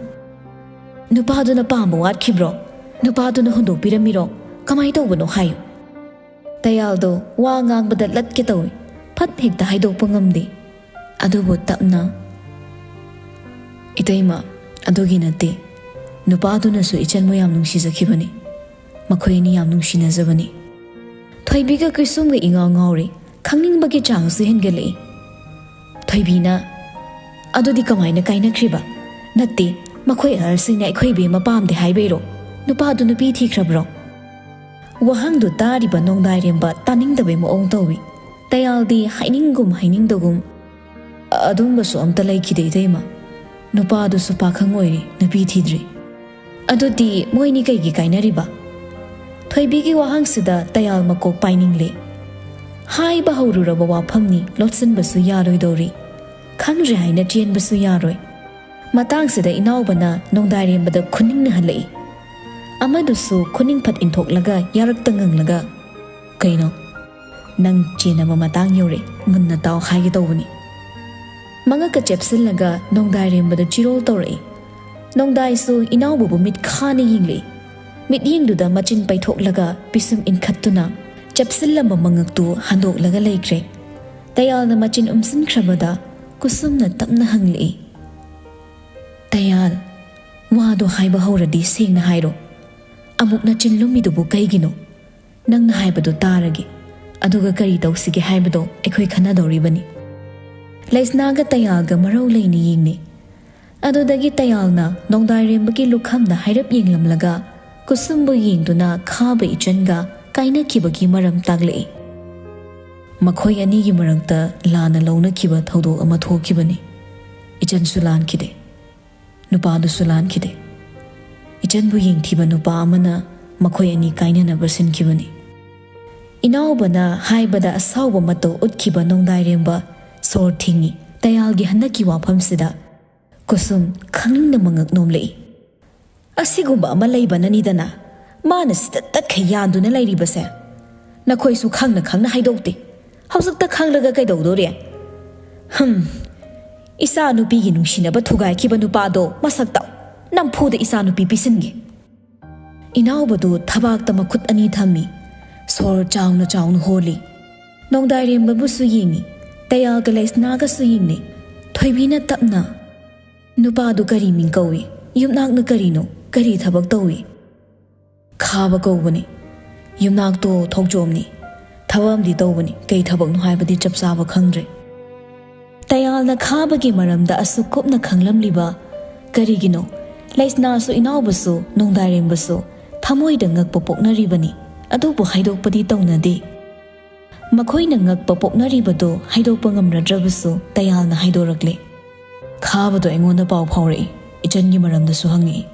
"ꯅꯨꯄꯥꯗꯨꯅ ꯄꯥꯝꯕ ꯋꯥꯠꯈꯤꯕ꯭ꯔꯣ? ꯅꯨꯄꯥꯗꯨꯅ ꯍꯨꯟꯗꯣꯛꯄꯤꯔꯝꯃꯤꯔꯣ? ꯀꯃꯥꯏ ꯇꯧꯕꯅꯣ ꯍꯥꯏꯌꯨ"꯫ ꯇꯌꯥꯜꯗꯣ ꯋꯥ ꯉꯥꯡꯕꯗ ꯂꯠꯀꯦ ꯇꯧꯏ, ꯐꯠ ꯍꯦꯛꯇ ꯍꯥꯏꯗꯣꯛꯄ ꯉꯝꯗꯦ꯫ ꯑꯗꯨꯕꯨ ꯇꯞꯅ, "ꯏꯇꯩꯃ, ꯑꯗꯨꯒꯤ ꯅꯠꯇꯦ꯫ ꯅꯨꯄꯥꯗꯨꯅꯁꯨ ꯏꯆꯟꯕꯨ ꯌꯥꯝ ꯅꯨꯡꯁꯤꯖꯈꯤꯕꯅꯤ꯫ ꯃꯈꯣꯏ ꯑꯅꯤ ꯌꯥꯝ ꯅꯨꯡꯁꯤꯅꯖꯕꯅꯤ"꯫ ꯊꯣꯏꯕꯤꯒ ꯀꯨꯁꯨꯝꯒ ꯏꯉꯥꯎ ꯉꯥꯎꯔꯤ, ꯈꯪꯅꯤꯡꯕꯒꯤ ꯆꯥꯡꯁꯨ ꯍꯦꯟꯒꯠꯂꯛꯏ꯫ ꯊꯣꯏꯕꯤꯅ, "ꯑꯗꯨꯗꯤ ꯀꯃꯥꯏꯅ ꯀꯥꯏꯅꯈ꯭ꯔꯤꯕ? ꯅꯠꯇꯦ, ꯃꯈꯣꯏ ꯑꯍꯜꯁꯤꯡꯅ ꯑꯩꯈꯣꯏ ꯏꯕꯦꯝꯃ ꯄꯥꯝꯗꯦ ꯍꯥꯏꯕꯩꯔꯣ? ꯅꯨꯄꯥꯗꯨ ꯅꯨꯄꯤ ꯊꯤꯈ꯭ꯔꯕ꯭ꯔꯣ?" ꯋꯥꯍꯪꯗꯨ ꯇꯥꯔꯤꯕ ꯅꯣꯡꯗꯥꯏꯔꯦꯝꯕ ꯇꯥꯅꯤꯡꯗꯕꯩ ꯃꯑꯣꯡ ꯇꯧꯏ꯫ ꯇꯌꯥꯜꯗꯤ ꯍꯥꯏꯅꯤꯡꯒꯨꯝ ꯍꯥꯏꯅꯤꯡꯗꯒꯨꯝ, "ꯑꯗꯨꯝꯕꯁꯨ ꯑꯝꯇ ꯂꯩꯈꯤꯗꯦ ꯏꯇꯩꯃ꯫ ꯅꯨꯄꯥꯗꯨꯁꯨ ꯄꯥꯈꯪ ꯑꯣꯏꯔꯤ, ꯅꯨꯄꯤ ꯊꯤꯗ꯭ꯔꯤ"꯫ "ꯑꯗꯨꯗꯤ ꯃꯣꯏꯅꯤ ꯀꯩꯒꯤ ꯀꯥꯏꯅꯔꯤꯕ?" ꯊꯣꯏꯕꯤꯒꯤ ꯋꯥꯍꯪꯁꯤꯗ ꯇꯌꯥꯜ ꯃꯀꯣꯛ ꯄꯥꯏꯅꯤꯡꯂꯦ꯫ ꯍꯥꯏꯕ ꯍꯧꯔꯨꯔꯕ ꯋꯥꯐꯝꯅꯤ, ꯂꯣꯠꯁꯤꯟꯕꯁꯨ ꯌꯥꯔꯣꯏꯗꯧꯔꯤ꯫ ꯈꯪꯗ꯭ꯔꯦ ꯍꯥꯏꯅ ꯆꯦꯟꯕꯁꯨ ꯌꯥꯔꯣꯏ꯫ ꯃꯇꯥꯡꯁꯤꯗ ꯏꯅꯥꯎꯕꯅ ꯅꯣꯡꯗꯥꯏꯔꯦꯝꯕꯗ ꯈꯨꯅꯤꯡꯅ ꯍꯜꯂꯛꯏ꯫ ꯑꯃꯗꯨꯁꯨ ꯈꯨꯅꯤꯡ ꯐꯠ ꯏꯟꯊꯣꯛꯂꯒ ꯌꯥꯔꯛꯇ ꯉꯪꯂꯒ, "ꯀꯩꯅꯣ? ꯅꯪ ꯆꯦꯟꯅꯕ ꯃꯇꯥꯡ ꯌꯧꯔꯦ, ꯃꯨꯟꯅ ꯇꯥꯎ ꯍꯥꯏꯒꯦ ꯇꯧꯕꯅꯤ"꯫ ꯃꯉꯛꯀ ꯆꯦꯞꯁꯤꯜꯂꯒ ꯅꯣꯡꯗꯥꯏꯔꯦꯝꯕꯗ ꯆꯤꯔꯣꯜ ꯇꯧꯔꯛꯏ꯫ ꯅꯣꯡꯗꯥꯏꯁꯨ ꯏꯅꯥꯎꯕꯕꯨ ꯃꯤꯠ ꯈꯥꯅ ꯌꯦꯡꯂꯛꯏ꯫ ꯃꯤꯠꯌꯦꯡꯗꯨꯗ ꯃꯆꯤꯟ ꯄꯩꯊꯣꯛꯂꯒ ꯄꯤꯁꯨꯝ ꯏꯟꯈꯠꯇꯨꯅ ꯆꯦꯞꯁꯤꯜꯂꯝꯕ ꯃꯉꯛꯇꯨ ꯍꯟꯗꯣꯛꯂꯒ ꯂꯩꯈ꯭ꯔꯦ꯫ ꯇꯌꯥꯜꯅ ꯃꯆꯤꯟ ꯎꯝꯁꯤꯟꯈ꯭ꯔꯕꯗ ꯀꯨꯁꯨꯝꯅ ꯇꯞꯅ ꯍꯪꯂꯛꯏ, "ꯇꯌꯥꯜ, ꯋꯥꯗꯣ ꯍꯥꯏꯕ ꯍꯧꯔꯗꯤ ꯁꯦꯡꯅ ꯍꯥꯏꯔꯣ꯫ ꯑꯃꯨꯛ ꯅꯆꯤꯟ ꯂꯨꯝꯃꯤꯗꯨꯕꯨ ꯀꯩꯒꯤꯅꯣ? ꯅꯪꯅ ꯍꯥꯏꯕꯗꯨ ꯇꯥꯔꯒꯦ꯫ ꯑꯗꯨꯒ ꯀꯔꯤ ꯇꯧꯁꯤꯒꯦ ꯍꯥꯏꯕꯗꯣ ꯑꯩꯈꯣꯏ ꯈꯟꯅꯗꯧꯔꯤꯕꯅꯤ"꯫ ꯂꯩꯁꯅꯥꯒ ꯇꯌꯥꯜꯒ ꯃꯔꯧ ꯂꯩꯅ ꯌꯦꯡꯅꯩ꯫ ꯑꯗꯨꯗꯒꯤ ꯇꯌꯥꯜꯅ ꯅꯣꯡꯗꯥꯏꯔꯦꯝꯕꯒꯤ ꯂꯨꯈꯝꯗ ꯍꯥꯏꯔꯞ ꯌꯦꯡꯂꯝꯂꯒ ꯀꯨꯁꯨꯝꯕꯨ ꯌꯦꯡꯗꯨꯅ ꯈꯥꯕ ꯏꯆꯟꯒ ꯀꯥꯏꯅꯈꯤꯕꯒꯤ ꯃꯔꯝ ꯇꯥꯛꯂꯛꯏ꯫ ꯃꯈꯣꯏ ꯑꯅꯤꯒꯤ ꯃꯔꯛꯇ ꯂꯥꯟꯅ ꯂꯧꯅꯈꯤꯕ ꯊꯧꯗꯣꯛ ꯑꯃ ꯊꯣꯛꯈꯤꯕꯅꯤ꯫ ꯏꯆꯟꯁꯨ ꯂꯥꯟꯈꯤꯗꯦ꯫ ꯅꯨꯄꯥꯗꯨꯁꯨ ꯂꯥꯟꯈꯤꯗꯦ꯫ ꯏꯆꯟꯕꯨ ꯌꯦꯡꯊꯤꯕ ꯅꯨꯄꯥ ꯑꯃꯅ ꯃꯈꯣꯏ ꯑꯅꯤ ꯀꯥꯏꯅꯅꯕ ꯁꯤꯟꯈꯤꯕꯅꯤ꯫ ꯏꯅꯥꯎꯕꯅ ꯍꯥꯏꯕꯗ ꯑꯁꯥꯎꯕ ꯃꯇꯧ ꯎꯠꯈꯤꯕ ꯅꯣꯡꯗꯥꯏꯔꯦꯝꯕ ꯁꯣꯔ ꯊꯤꯡꯏ꯫ ꯇꯌꯥꯜꯒꯤ ꯍꯟꯗꯛꯀꯤ ꯋꯥꯐꯝꯁꯤꯗ ꯀꯨꯁꯨꯝ ꯈꯪꯅꯤꯡꯅ ꯃꯉꯛ ꯅꯣꯝꯂꯛꯏ꯫ "ꯑꯁꯤꯒꯨꯝꯕ ꯑꯃ ꯂꯩꯕꯅꯅꯤꯗꯅ ꯃꯥꯅ ꯁꯤꯗ ꯇꯠꯈꯩ ꯌꯥꯟꯗꯨꯅ ꯂꯩꯔꯤꯕꯁꯦ꯫ ꯅꯈꯣꯏꯁꯨ ꯈꯪꯅ ꯈꯪꯅ ꯍꯥꯏꯗꯣꯛꯇꯦ꯫ ꯍꯧꯖꯤꯛꯇ ꯈꯪꯂꯒ ꯀꯩꯗꯧꯗꯣꯔꯤ? ꯍꯝ, ꯏꯆꯥ ꯅꯨꯄꯤꯒꯤ ꯅꯨꯡꯁꯤꯅꯕ ꯊꯨꯒꯥꯏꯈꯤꯕ ꯅꯨꯄꯥꯗꯣ ꯃꯁꯛ ꯇꯥꯛꯎ꯫ ꯅꯝꯐꯨꯗ ꯏꯆꯥ ꯅꯨꯄꯤ ꯄꯤꯁꯤꯟꯒꯦ꯫" ꯏꯅꯥꯎꯕꯗꯨ ꯊꯕꯥꯛꯇ ꯃꯈꯨꯠ ꯑꯅꯤ ꯊꯝꯃꯤ꯫ ꯁꯣꯔ ꯆꯥꯎꯅ ꯆꯥꯎꯅ ꯍꯣꯜꯂꯤ꯫ ꯅꯣꯡꯗꯥꯏꯔꯦꯝꯕꯕꯨꯁꯨ ꯌꯦꯡꯉꯤ꯫ ꯇꯌꯥꯜꯒ ꯂꯩꯁꯅꯥꯒꯁꯨ ꯌꯦꯡꯅꯩ꯫ ꯊꯣꯏꯕꯤꯅ ꯇꯞꯅ, "ꯅꯨꯄꯥꯗꯨ ꯀꯔꯤ ꯃꯤꯡ ꯀꯧꯏ? ꯌꯨꯝꯅꯥꯛꯅ ꯀꯔꯤꯅꯣ? ꯀꯔꯤ ꯊꯕꯛ ꯇꯧꯏ?" "ꯈꯥꯕ ꯀꯧꯕꯅꯤ꯫ ꯌꯨꯝꯅꯥꯛꯇꯣ ꯊꯣꯛꯆꯣꯝꯅꯤ꯫ ꯊꯕꯛ ꯑꯃꯗꯤ ꯇꯧꯕꯅꯤ꯫ ꯀꯩ ꯊꯕꯛꯅꯣ ꯍꯥꯏꯕꯗꯤ ꯆꯞ ꯆꯥꯕ ꯈꯪꯗ꯭ꯔꯦ꯫" ꯇꯌꯥꯜꯅ ꯈꯥꯕꯒꯤ ꯃꯔꯝꯗ ꯑꯁꯨꯛ ꯀꯨꯞꯅ ꯈꯪꯂꯝꯂꯤꯕ ꯀꯔꯤꯒꯤꯅꯣ? ꯂꯩꯁꯅꯥꯁꯨ ꯏꯅꯥꯎꯕꯁꯨ ꯅꯣꯡꯗꯥꯏꯔꯦꯝꯕꯁꯨ ꯊꯃꯣꯏꯗ ꯉꯛꯄ ꯄꯣꯛꯅꯔꯤꯕꯅꯤ꯫ ꯑꯗꯨꯕꯨ ꯍꯥꯏꯗꯣꯛꯄꯗꯤ ꯇꯧꯅꯗꯦ꯫ ꯃꯈꯣꯏꯅ ꯉꯛꯄ ꯄꯣꯛꯅꯔꯤꯕꯗꯨ ꯍꯥꯏꯗꯣꯛꯄ ꯉꯝꯅꯗ꯭ꯔꯕꯁꯨ ꯇꯌꯥꯜꯅ ꯍꯥꯏꯗꯣꯔꯛꯂꯦ꯫ "ꯈꯥꯕꯗꯣ ꯑꯩꯉꯣꯟꯗ ꯄꯥꯎ ꯐꯥꯎꯔꯛꯏ꯫ ꯏꯆꯟꯒꯤ ꯃꯔꯝꯗꯁꯨ ꯍꯪꯉꯛꯏ꯫"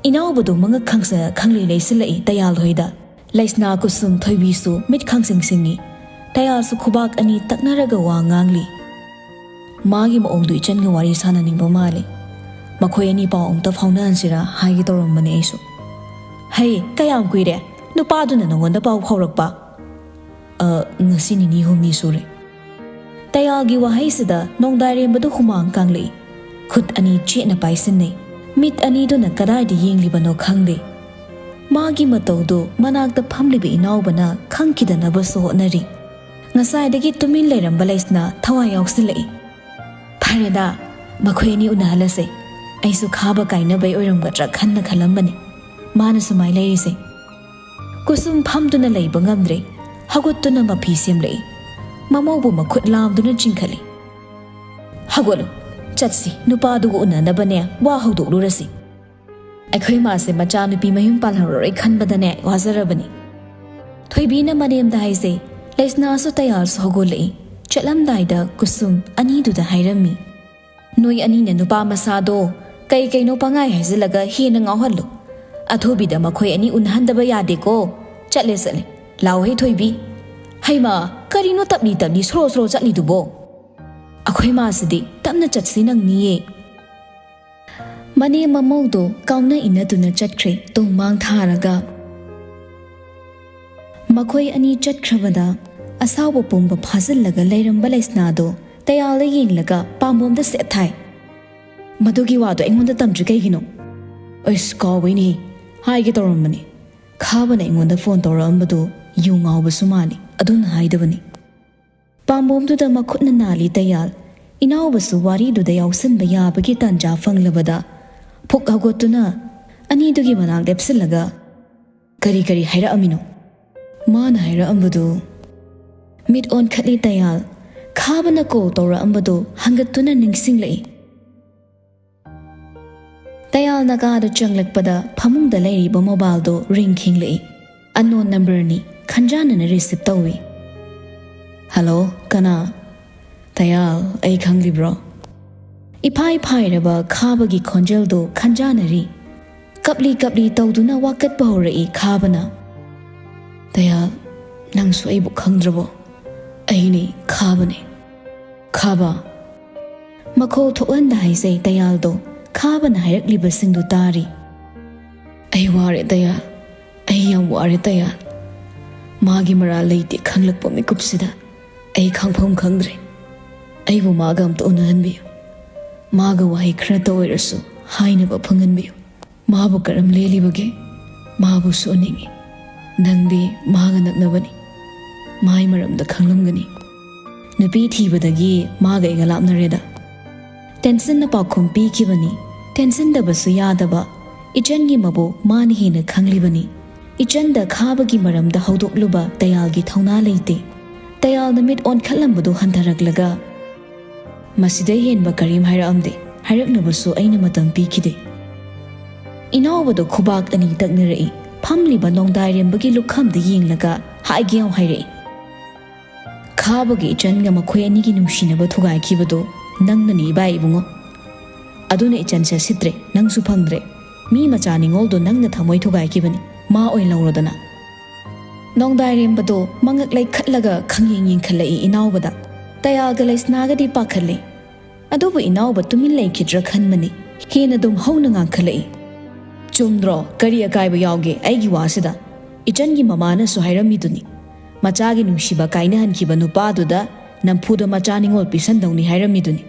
ꯏꯅꯥꯎꯕꯗꯨ ꯃꯉꯛ ꯈꯪꯁ ꯈꯪꯂꯤ ꯂꯩꯁꯤꯜꯂꯛꯏ ꯇꯌꯥꯜ ꯍꯣꯏꯗ꯫ ꯂꯩꯁꯅꯥ, ꯀꯨꯁꯨꯝ, ꯊꯣꯏꯕꯤꯁꯨ ꯃꯤꯠ ꯈꯪꯁꯤꯡ ꯁꯤꯡꯉꯤ꯫ ꯇꯌꯥꯜꯁꯨ ꯈꯨꯕꯥꯛ ꯑꯅꯤ ꯇꯛꯅꯔꯒ ꯋꯥ ꯉꯥꯡꯂꯤ꯫ "ꯃꯥꯒꯤ ꯃꯑꯣꯡꯗꯨ ꯏꯆꯟꯒ ꯋꯥꯔꯤ ꯁꯥꯟꯅꯅꯤꯡꯕ ꯃꯥꯜꯂꯤ꯫ ꯃꯈꯣꯏ ꯑꯅꯤ ꯄꯥꯎ ꯑꯃꯨꯛꯇ ꯐꯥꯎꯅꯍꯟꯁꯤꯔꯥ ꯍꯥꯏꯒꯦ ꯇꯧꯔꯝꯕꯅꯦ ꯑꯩꯁꯨ꯫" "ꯍꯩ, ꯀꯌꯥꯝ ꯀꯨꯏꯔꯦ ꯅꯨꯄꯥꯗꯨꯅ ꯅꯉꯣꯟꯗ ꯄꯥꯎ ꯐꯥꯎꯔꯛꯄ?" "ꯑ, ꯉꯁꯤ ꯅꯤꯅꯤ ꯍꯨꯝꯅꯤ ꯁꯨꯔꯦ꯫" ꯇꯌꯥꯜꯒꯤ ꯋꯥꯍꯩꯁꯤꯗ ꯅꯣꯡꯗꯥꯏꯔꯦꯝꯕꯗꯨ ꯍꯨꯃꯥꯡ ꯀꯥꯡꯂꯛꯏ꯫ ꯈꯨꯠ ꯑꯅꯤ ꯆꯦꯠꯅ ꯄꯥꯏꯁꯤꯟꯅꯩ꯫ ꯃꯤꯠ ꯑꯅꯤꯗꯨꯅ ꯀꯗꯥꯏꯗ ꯌꯦꯡꯂꯤꯕꯅꯣ ꯈꯪꯗꯦ꯫ ꯃꯥꯒꯤ ꯃꯇꯧꯗꯨ ꯃꯅꯥꯛꯇ ꯐꯝꯂꯤꯕ ꯏꯅꯥꯎꯕꯅ ꯈꯪꯈꯤꯗꯅꯕꯁꯨ ꯍꯣꯠꯅꯔꯤ꯫ ꯉꯁꯥꯏꯗꯒꯤ ꯇꯨꯃꯤꯟ ꯂꯩꯔꯝꯕ ꯂꯩꯁꯅꯥ ꯊꯋꯥꯏ ꯌꯥꯎꯁꯤꯜꯂꯛꯏ꯫ "ꯐꯔꯦꯗ, ꯃꯈꯣꯏ ꯑꯅꯤ ꯎꯅꯍꯜꯂꯁꯦ꯫ ꯑꯩꯁꯨ ꯈꯥꯕ ꯀꯥꯏꯅꯕꯩ ꯑꯣꯏꯔꯝꯒꯗ꯭ꯔꯥ ꯈꯟꯅ ꯈꯜꯂꯝꯕꯅꯤ꯫ ꯃꯥꯅ ꯁꯨꯃꯥꯏ ꯂꯩꯔꯤꯁꯦ꯫" ꯀꯨꯁꯨꯝ ꯐꯝꯗꯨꯅ ꯂꯩꯕ ꯉꯝꯗ꯭ꯔꯦ꯫ ꯍꯧꯒꯠꯇꯨꯅ ꯃꯐꯤ ꯁꯦꯝꯂꯛꯏ꯫ ꯃꯃꯧꯕꯨ ꯃꯈꯨꯠ ꯂꯥꯝꯗꯨꯅ ꯆꯤꯡꯈꯠꯂꯤ꯫ "ꯍꯧꯒꯠꯂꯨ, "ꯆꯠꯁꯤ, ꯅꯨꯄꯥꯗꯨꯒ ꯎꯅꯅꯕꯅꯦ ꯋꯥ ꯍꯧꯗꯣꯛꯂꯨꯔꯁꯤ꯫ ꯑꯩꯈꯣꯏ ꯃꯥꯁꯦ ꯃꯆꯥꯅꯨꯄꯤ ꯃꯌꯨꯝ ꯄꯥꯜꯍꯧꯔꯔꯣꯏ ꯈꯟꯕꯗꯅꯦ ꯋꯥꯖꯔꯕꯅꯤ"꯫ ꯊꯣꯏꯕꯤꯅ ꯃꯅꯦꯝꯗ ꯍꯥꯏꯖꯩ꯫ ꯂꯩꯁꯅꯥꯁꯨ ꯇꯌꯥꯜꯁꯨ ꯍꯧꯒꯠꯂꯛꯏ꯫ ꯆꯠꯂꯝꯗꯥꯏꯗ ꯀꯨꯁꯨꯝ ꯑꯅꯤꯗꯨꯗ ꯍꯥꯏꯔꯝꯃꯤ, "ꯅꯣꯏ ꯑꯅꯤꯅ ꯅꯨꯄꯥ ꯃꯆꯥꯗꯣ ꯀꯩ ꯀꯩꯅꯣ ꯄꯉꯥꯏ ꯍꯥꯏꯖꯤꯜꯂꯒ ꯍꯦꯟꯅ ꯉꯥꯎꯍꯜꯂꯨ꯫ ꯑꯊꯨꯕꯤꯗ ꯃꯈꯣꯏ ꯑꯅꯤ ꯎꯅꯍꯟꯗꯕ ꯌꯥꯗꯦꯀꯣ꯫ ꯆꯠꯂꯦ, ꯆꯠꯂꯦ꯫ ꯂꯥꯎꯍꯦ ꯊꯣꯏꯕꯤ꯫ ꯍꯩꯃꯥ, ꯀꯔꯤꯅꯣ ꯇꯞꯂꯤ ꯇꯞꯂꯤ ꯁꯣꯔꯣ ꯁꯣꯔꯣ ꯆꯠꯂꯤꯗꯨꯕꯣ? ꯑꯩꯈꯣꯏ ꯃꯥꯁꯤꯗꯤ ꯇꯞꯅ ꯆꯠꯁꯤ ꯅꯪꯅꯤꯌꯦ"꯫ ꯃꯅꯦꯝ ꯃꯃꯧꯗꯣ ꯀꯥꯎꯅ ꯏꯟꯅꯗꯨꯅ ꯆꯠꯈ꯭ꯔꯦ ꯇꯣꯡꯃꯥꯡ ꯊꯥꯔꯒ꯫ ꯃꯈꯣꯏ ꯑꯅꯤ ꯆꯠꯈ꯭ꯔꯕꯗ ꯑꯁꯥꯎꯕ ꯄꯨꯝꯕ ꯐꯥꯖꯤꯜꯂꯒ ꯂꯩꯔꯝꯕ ꯂꯩꯁꯅꯥꯗꯣ ꯇꯌꯥꯜꯗ ꯌꯦꯡꯂꯒ ꯄꯥꯝꯕꯣꯝꯗ ꯁꯦꯠ ꯊꯥꯏ꯫ "ꯃꯗꯨꯒꯤ ꯋꯥꯗꯣ ꯑꯩꯉꯣꯟꯗ ꯇꯝꯗ꯭ꯔꯤ ꯀꯩꯒꯤꯅꯣ?" "ꯑꯩꯁ, ꯀꯥꯎꯕꯩꯅꯦ, ꯍꯥꯏꯒꯦ ꯇꯧꯔꯝꯕꯅꯦ꯫ ꯈꯥꯕꯅ ꯑꯩꯉꯣꯟꯗ ꯐꯣꯟ ꯇꯧꯔꯛꯑꯝꯕꯗꯣ ꯌꯨ ꯉꯥꯎꯕꯁꯨ ꯃꯥꯜꯂꯤ, ꯑꯗꯨꯅ ꯍꯥꯏꯗꯕꯅꯤ"꯫ ꯄꯥꯝꯕꯣꯝꯗꯨꯗ ꯃꯈꯨꯠꯅ ꯅꯥꯜꯂꯤ ꯇꯌꯥꯜ꯫ ꯏꯅꯥꯎꯕꯁꯨ ꯋꯥꯔꯤꯗꯨꯗ ꯌꯥꯎꯁꯟꯕ ꯌꯥꯕꯒꯤ ꯇꯥꯟꯖꯥ ꯐꯪꯂꯕꯗ ꯐꯨꯛ ꯍꯧꯒꯠꯇꯨꯅ ꯑꯅꯤꯗꯨꯒꯤ ꯃꯅꯥꯛ ꯂꯦꯞꯁꯤꯜꯂꯒ, "ꯀꯔꯤ ꯀꯔꯤ ꯍꯥꯏꯔꯛꯑꯝꯃꯤꯅꯣ?" "ꯃꯥꯅ ꯍꯥꯏꯔꯛꯑꯝꯕꯗꯨ"꯫ ꯃꯤꯠ ꯑꯣꯟꯈꯠꯂꯤ ꯇꯌꯥꯜ꯫ ꯈꯥꯕꯅ ꯀꯣꯜ ꯇꯧꯔꯛꯑꯝꯕꯗꯨ ꯍꯪꯒꯠꯇꯨꯅ ꯅꯤꯡꯁꯤꯡꯂꯛꯏ꯫ ꯇꯌꯥꯜꯅ ꯀꯥꯗ ꯆꯪꯂꯛꯄꯗ ꯐꯃꯨꯡꯗ ꯂꯩꯔꯤꯕ ꯃꯣꯕꯥꯏꯜꯗꯨ ꯔꯤꯡ ꯈꯤꯡꯂꯛꯏ꯫ ꯑꯟꯅꯣꯟ ꯅꯝꯕꯔꯅꯤ꯫ ꯈꯟꯖꯥꯅꯅ ꯔꯤꯁꯤꯞ ꯇꯧꯏ꯫ "ꯍꯜꯂꯣ, ꯀꯅꯥ?" "ꯇꯌꯥꯜ, ꯑꯩ ꯈꯪꯂꯤꯕ꯭ꯔꯣ?" ꯏꯐꯥꯏ ꯐꯥꯏꯔꯕ ꯈꯥꯕꯒꯤ ꯈꯣꯟꯖꯦꯜꯗꯨ ꯈꯟꯖꯥꯅꯔꯤ꯫ ꯀꯞꯂꯤ ꯀꯞꯂꯤ ꯇꯧꯗꯨꯅ ꯋꯥꯀꯠꯄ ꯍꯧꯔꯛꯏ ꯈꯥꯕꯅ꯫ "ꯇꯌꯥꯜ, ꯅꯪꯁꯨ ꯑꯩꯕꯨ ꯈꯪꯗ꯭ꯔꯕꯣ? ꯑꯩꯅꯦ, ꯈꯥꯕꯅꯦ꯫ ꯈꯥꯕ"꯫ ꯃꯈꯣꯜ ꯊꯣꯛꯍꯟꯗ ꯍꯥꯏꯖꯩ ꯇꯌꯥꯜꯗꯣ ꯈꯥꯕꯅ ꯍꯥꯏꯔꯛꯂꯤꯕꯁꯤꯡꯗꯨ ꯇꯥꯔꯤ꯫ "ꯑꯩ ꯋꯥꯔꯦ ꯇꯌꯥꯜ, ꯑꯩ ꯌꯥꯝ ꯋꯥꯔꯦ ꯇꯌꯥꯜ꯫ ꯃꯥꯒꯤ ꯃꯔꯥꯜ ꯂꯩꯇꯦ ꯈꯪꯂꯛꯄ ꯃꯤꯀꯨꯞꯁꯤꯗ ꯑꯩ ꯈꯪꯐꯝ ꯈꯪꯗ꯭ꯔꯦ꯫ ꯑꯩꯕꯨ ꯃꯥꯒ ꯑꯝꯇ ꯎꯅꯍꯟꯕꯤꯌꯨ꯫ ꯃꯥꯒ ꯋꯥꯍꯩ ꯈꯔꯇ ꯑꯣꯏꯔꯁꯨ ꯍꯥꯏꯅꯕ ꯐꯪꯍꯟꯕꯤꯌꯨ꯫ ꯃꯥꯕꯨ ꯀꯔꯝ ꯂꯦꯜꯂꯤꯕꯒꯦ? ꯃꯥꯕꯨꯁꯨ ꯎꯅꯤꯡꯏ꯫ ꯅꯪꯗꯤ ꯃꯥꯒ ꯅꯛꯅꯕꯅꯤ꯫ ꯃꯥꯏ ꯃꯔꯝꯗ ꯈꯪꯂꯝꯒꯅꯤ꯫ ꯅꯨꯄꯤ ꯊꯤꯕꯗꯒꯤ ꯃꯥꯒ ꯑꯩꯒ ꯂꯥꯞꯅꯔꯦꯗ"꯫ ꯇꯦꯟꯁꯟꯅ ꯄꯥꯎꯈꯨꯝ ꯄꯤꯈꯤꯕꯅꯤ꯫ ꯇꯦꯟꯁꯟꯗꯕꯁꯨ ꯌꯥꯗꯕ꯫ ꯏꯆꯟꯒꯤ ꯃꯕꯨ ꯃꯥꯅ ꯍꯦꯟꯅ ꯈꯪꯂꯤꯕꯅꯤ꯫ ꯏꯆꯟꯗ ꯈꯥꯕꯒꯤ ꯃꯔꯝꯗ ꯍꯧꯗꯣꯛꯂꯨꯕ ꯇꯌꯥꯜꯒꯤ ꯊꯧꯅꯥ ꯂꯩꯇꯦ꯫ ꯇꯌꯥꯜꯅ ꯃꯤꯠ ꯑꯣꯟꯈꯠꯂꯝꯕꯗꯨ ꯍꯟꯊꯔꯛꯂꯒ, ꯃꯁꯤꯗꯩ ꯍꯦꯟꯕ ꯀꯔꯤꯝ ꯍꯥꯏꯔꯛꯑꯝꯗꯦ꯫ ꯍꯥꯏꯔꯛꯅꯕꯁꯨ ꯑꯩꯅ ꯃꯇꯝ ꯄꯤꯈꯤꯗꯦ꯫ ꯏꯅꯥꯎꯕꯗꯣ ꯈꯨꯕꯥꯛ ꯑꯅꯤ ꯇꯛꯅꯔꯛꯏ꯫ ꯐꯝꯂꯤꯕ ꯅꯣꯡꯗꯥꯏꯔꯦꯝꯕꯒꯤ ꯂꯨꯈꯝꯗ ꯌꯦꯡꯂꯒ ꯍꯥꯏꯒꯦ ꯌꯥꯎ ꯍꯥꯏꯔꯛꯏ꯫ ꯈꯥꯕꯒꯤ ꯏꯆꯟꯒ ꯃꯈꯣꯏ ꯑꯅꯤꯒꯤ ꯅꯨꯡꯁꯤꯅꯕ ꯊꯨꯒꯥꯏꯈꯤꯕꯗꯣ ꯅꯪꯅꯅꯤ ꯏꯕꯥꯏ ꯏꯕꯨꯡꯉꯣ꯫ ꯑꯗꯨꯅ ꯏꯆꯟꯁꯦ ꯁꯤꯠꯇ꯭ꯔꯦ, ꯅꯪꯁꯨ ꯐꯪꯗ꯭ꯔꯦ꯫ ꯃꯤ ꯃꯆꯥ ꯅꯤꯉꯣꯜꯗꯣ ꯅꯪꯅ ꯊꯃꯣꯏ ꯊꯨꯒꯥꯏꯈꯤꯕꯅꯤ, ꯃꯥ ꯑꯣꯏ ꯂꯧꯔꯣꯗꯅ꯫ ꯅꯣꯡꯗꯥꯏꯔꯦꯝꯕꯗꯣ ꯃꯉꯛ ꯂꯩꯈꯠꯂꯒ ꯈꯪꯌꯦꯡ ꯌꯦꯡꯈꯠꯂꯛꯏ ꯏꯅꯥꯎꯕꯗ꯫ ꯇꯌꯥꯜꯒ ꯂꯩꯁꯅꯥꯒꯗꯤ ꯄꯥꯈꯠꯂꯦ꯫ ꯑꯗꯨꯕꯨ ꯏꯅꯥꯎꯕ ꯇꯨꯃꯤꯟ ꯂꯩꯈꯤꯗ꯭ꯔꯥ ꯈꯟꯕꯅꯤ꯫ ꯍꯦꯟꯅ ꯑꯗꯨꯝ ꯍꯧꯅ ꯉꯥꯡꯈꯠꯂꯛꯏ꯫ ꯆꯨꯝꯗ꯭ꯔꯣ? ꯀꯔꯤ ꯑꯀꯥꯏꯕ ꯌꯥꯎꯒꯦ ꯑꯩꯒꯤ ꯋꯥꯁꯤꯗ? ꯏꯆꯟꯒꯤ ꯃꯃꯥꯅꯁꯨ ꯍꯥꯏꯔꯝꯃꯤꯗꯨꯅꯤ꯫ ꯃꯆꯥꯒꯤ ꯅꯨꯡꯁꯤꯕ ꯀꯥꯏꯅꯍꯟꯈꯤꯕ ꯅꯨꯄꯥꯗꯨꯗ ꯅꯝꯐꯨꯗ ꯃꯆꯥ ꯅꯤꯉꯣꯜ ꯄꯤꯁꯟꯗꯧꯅꯤ ꯍꯥꯏꯔꯝꯃꯤꯗꯨꯅꯤ꯫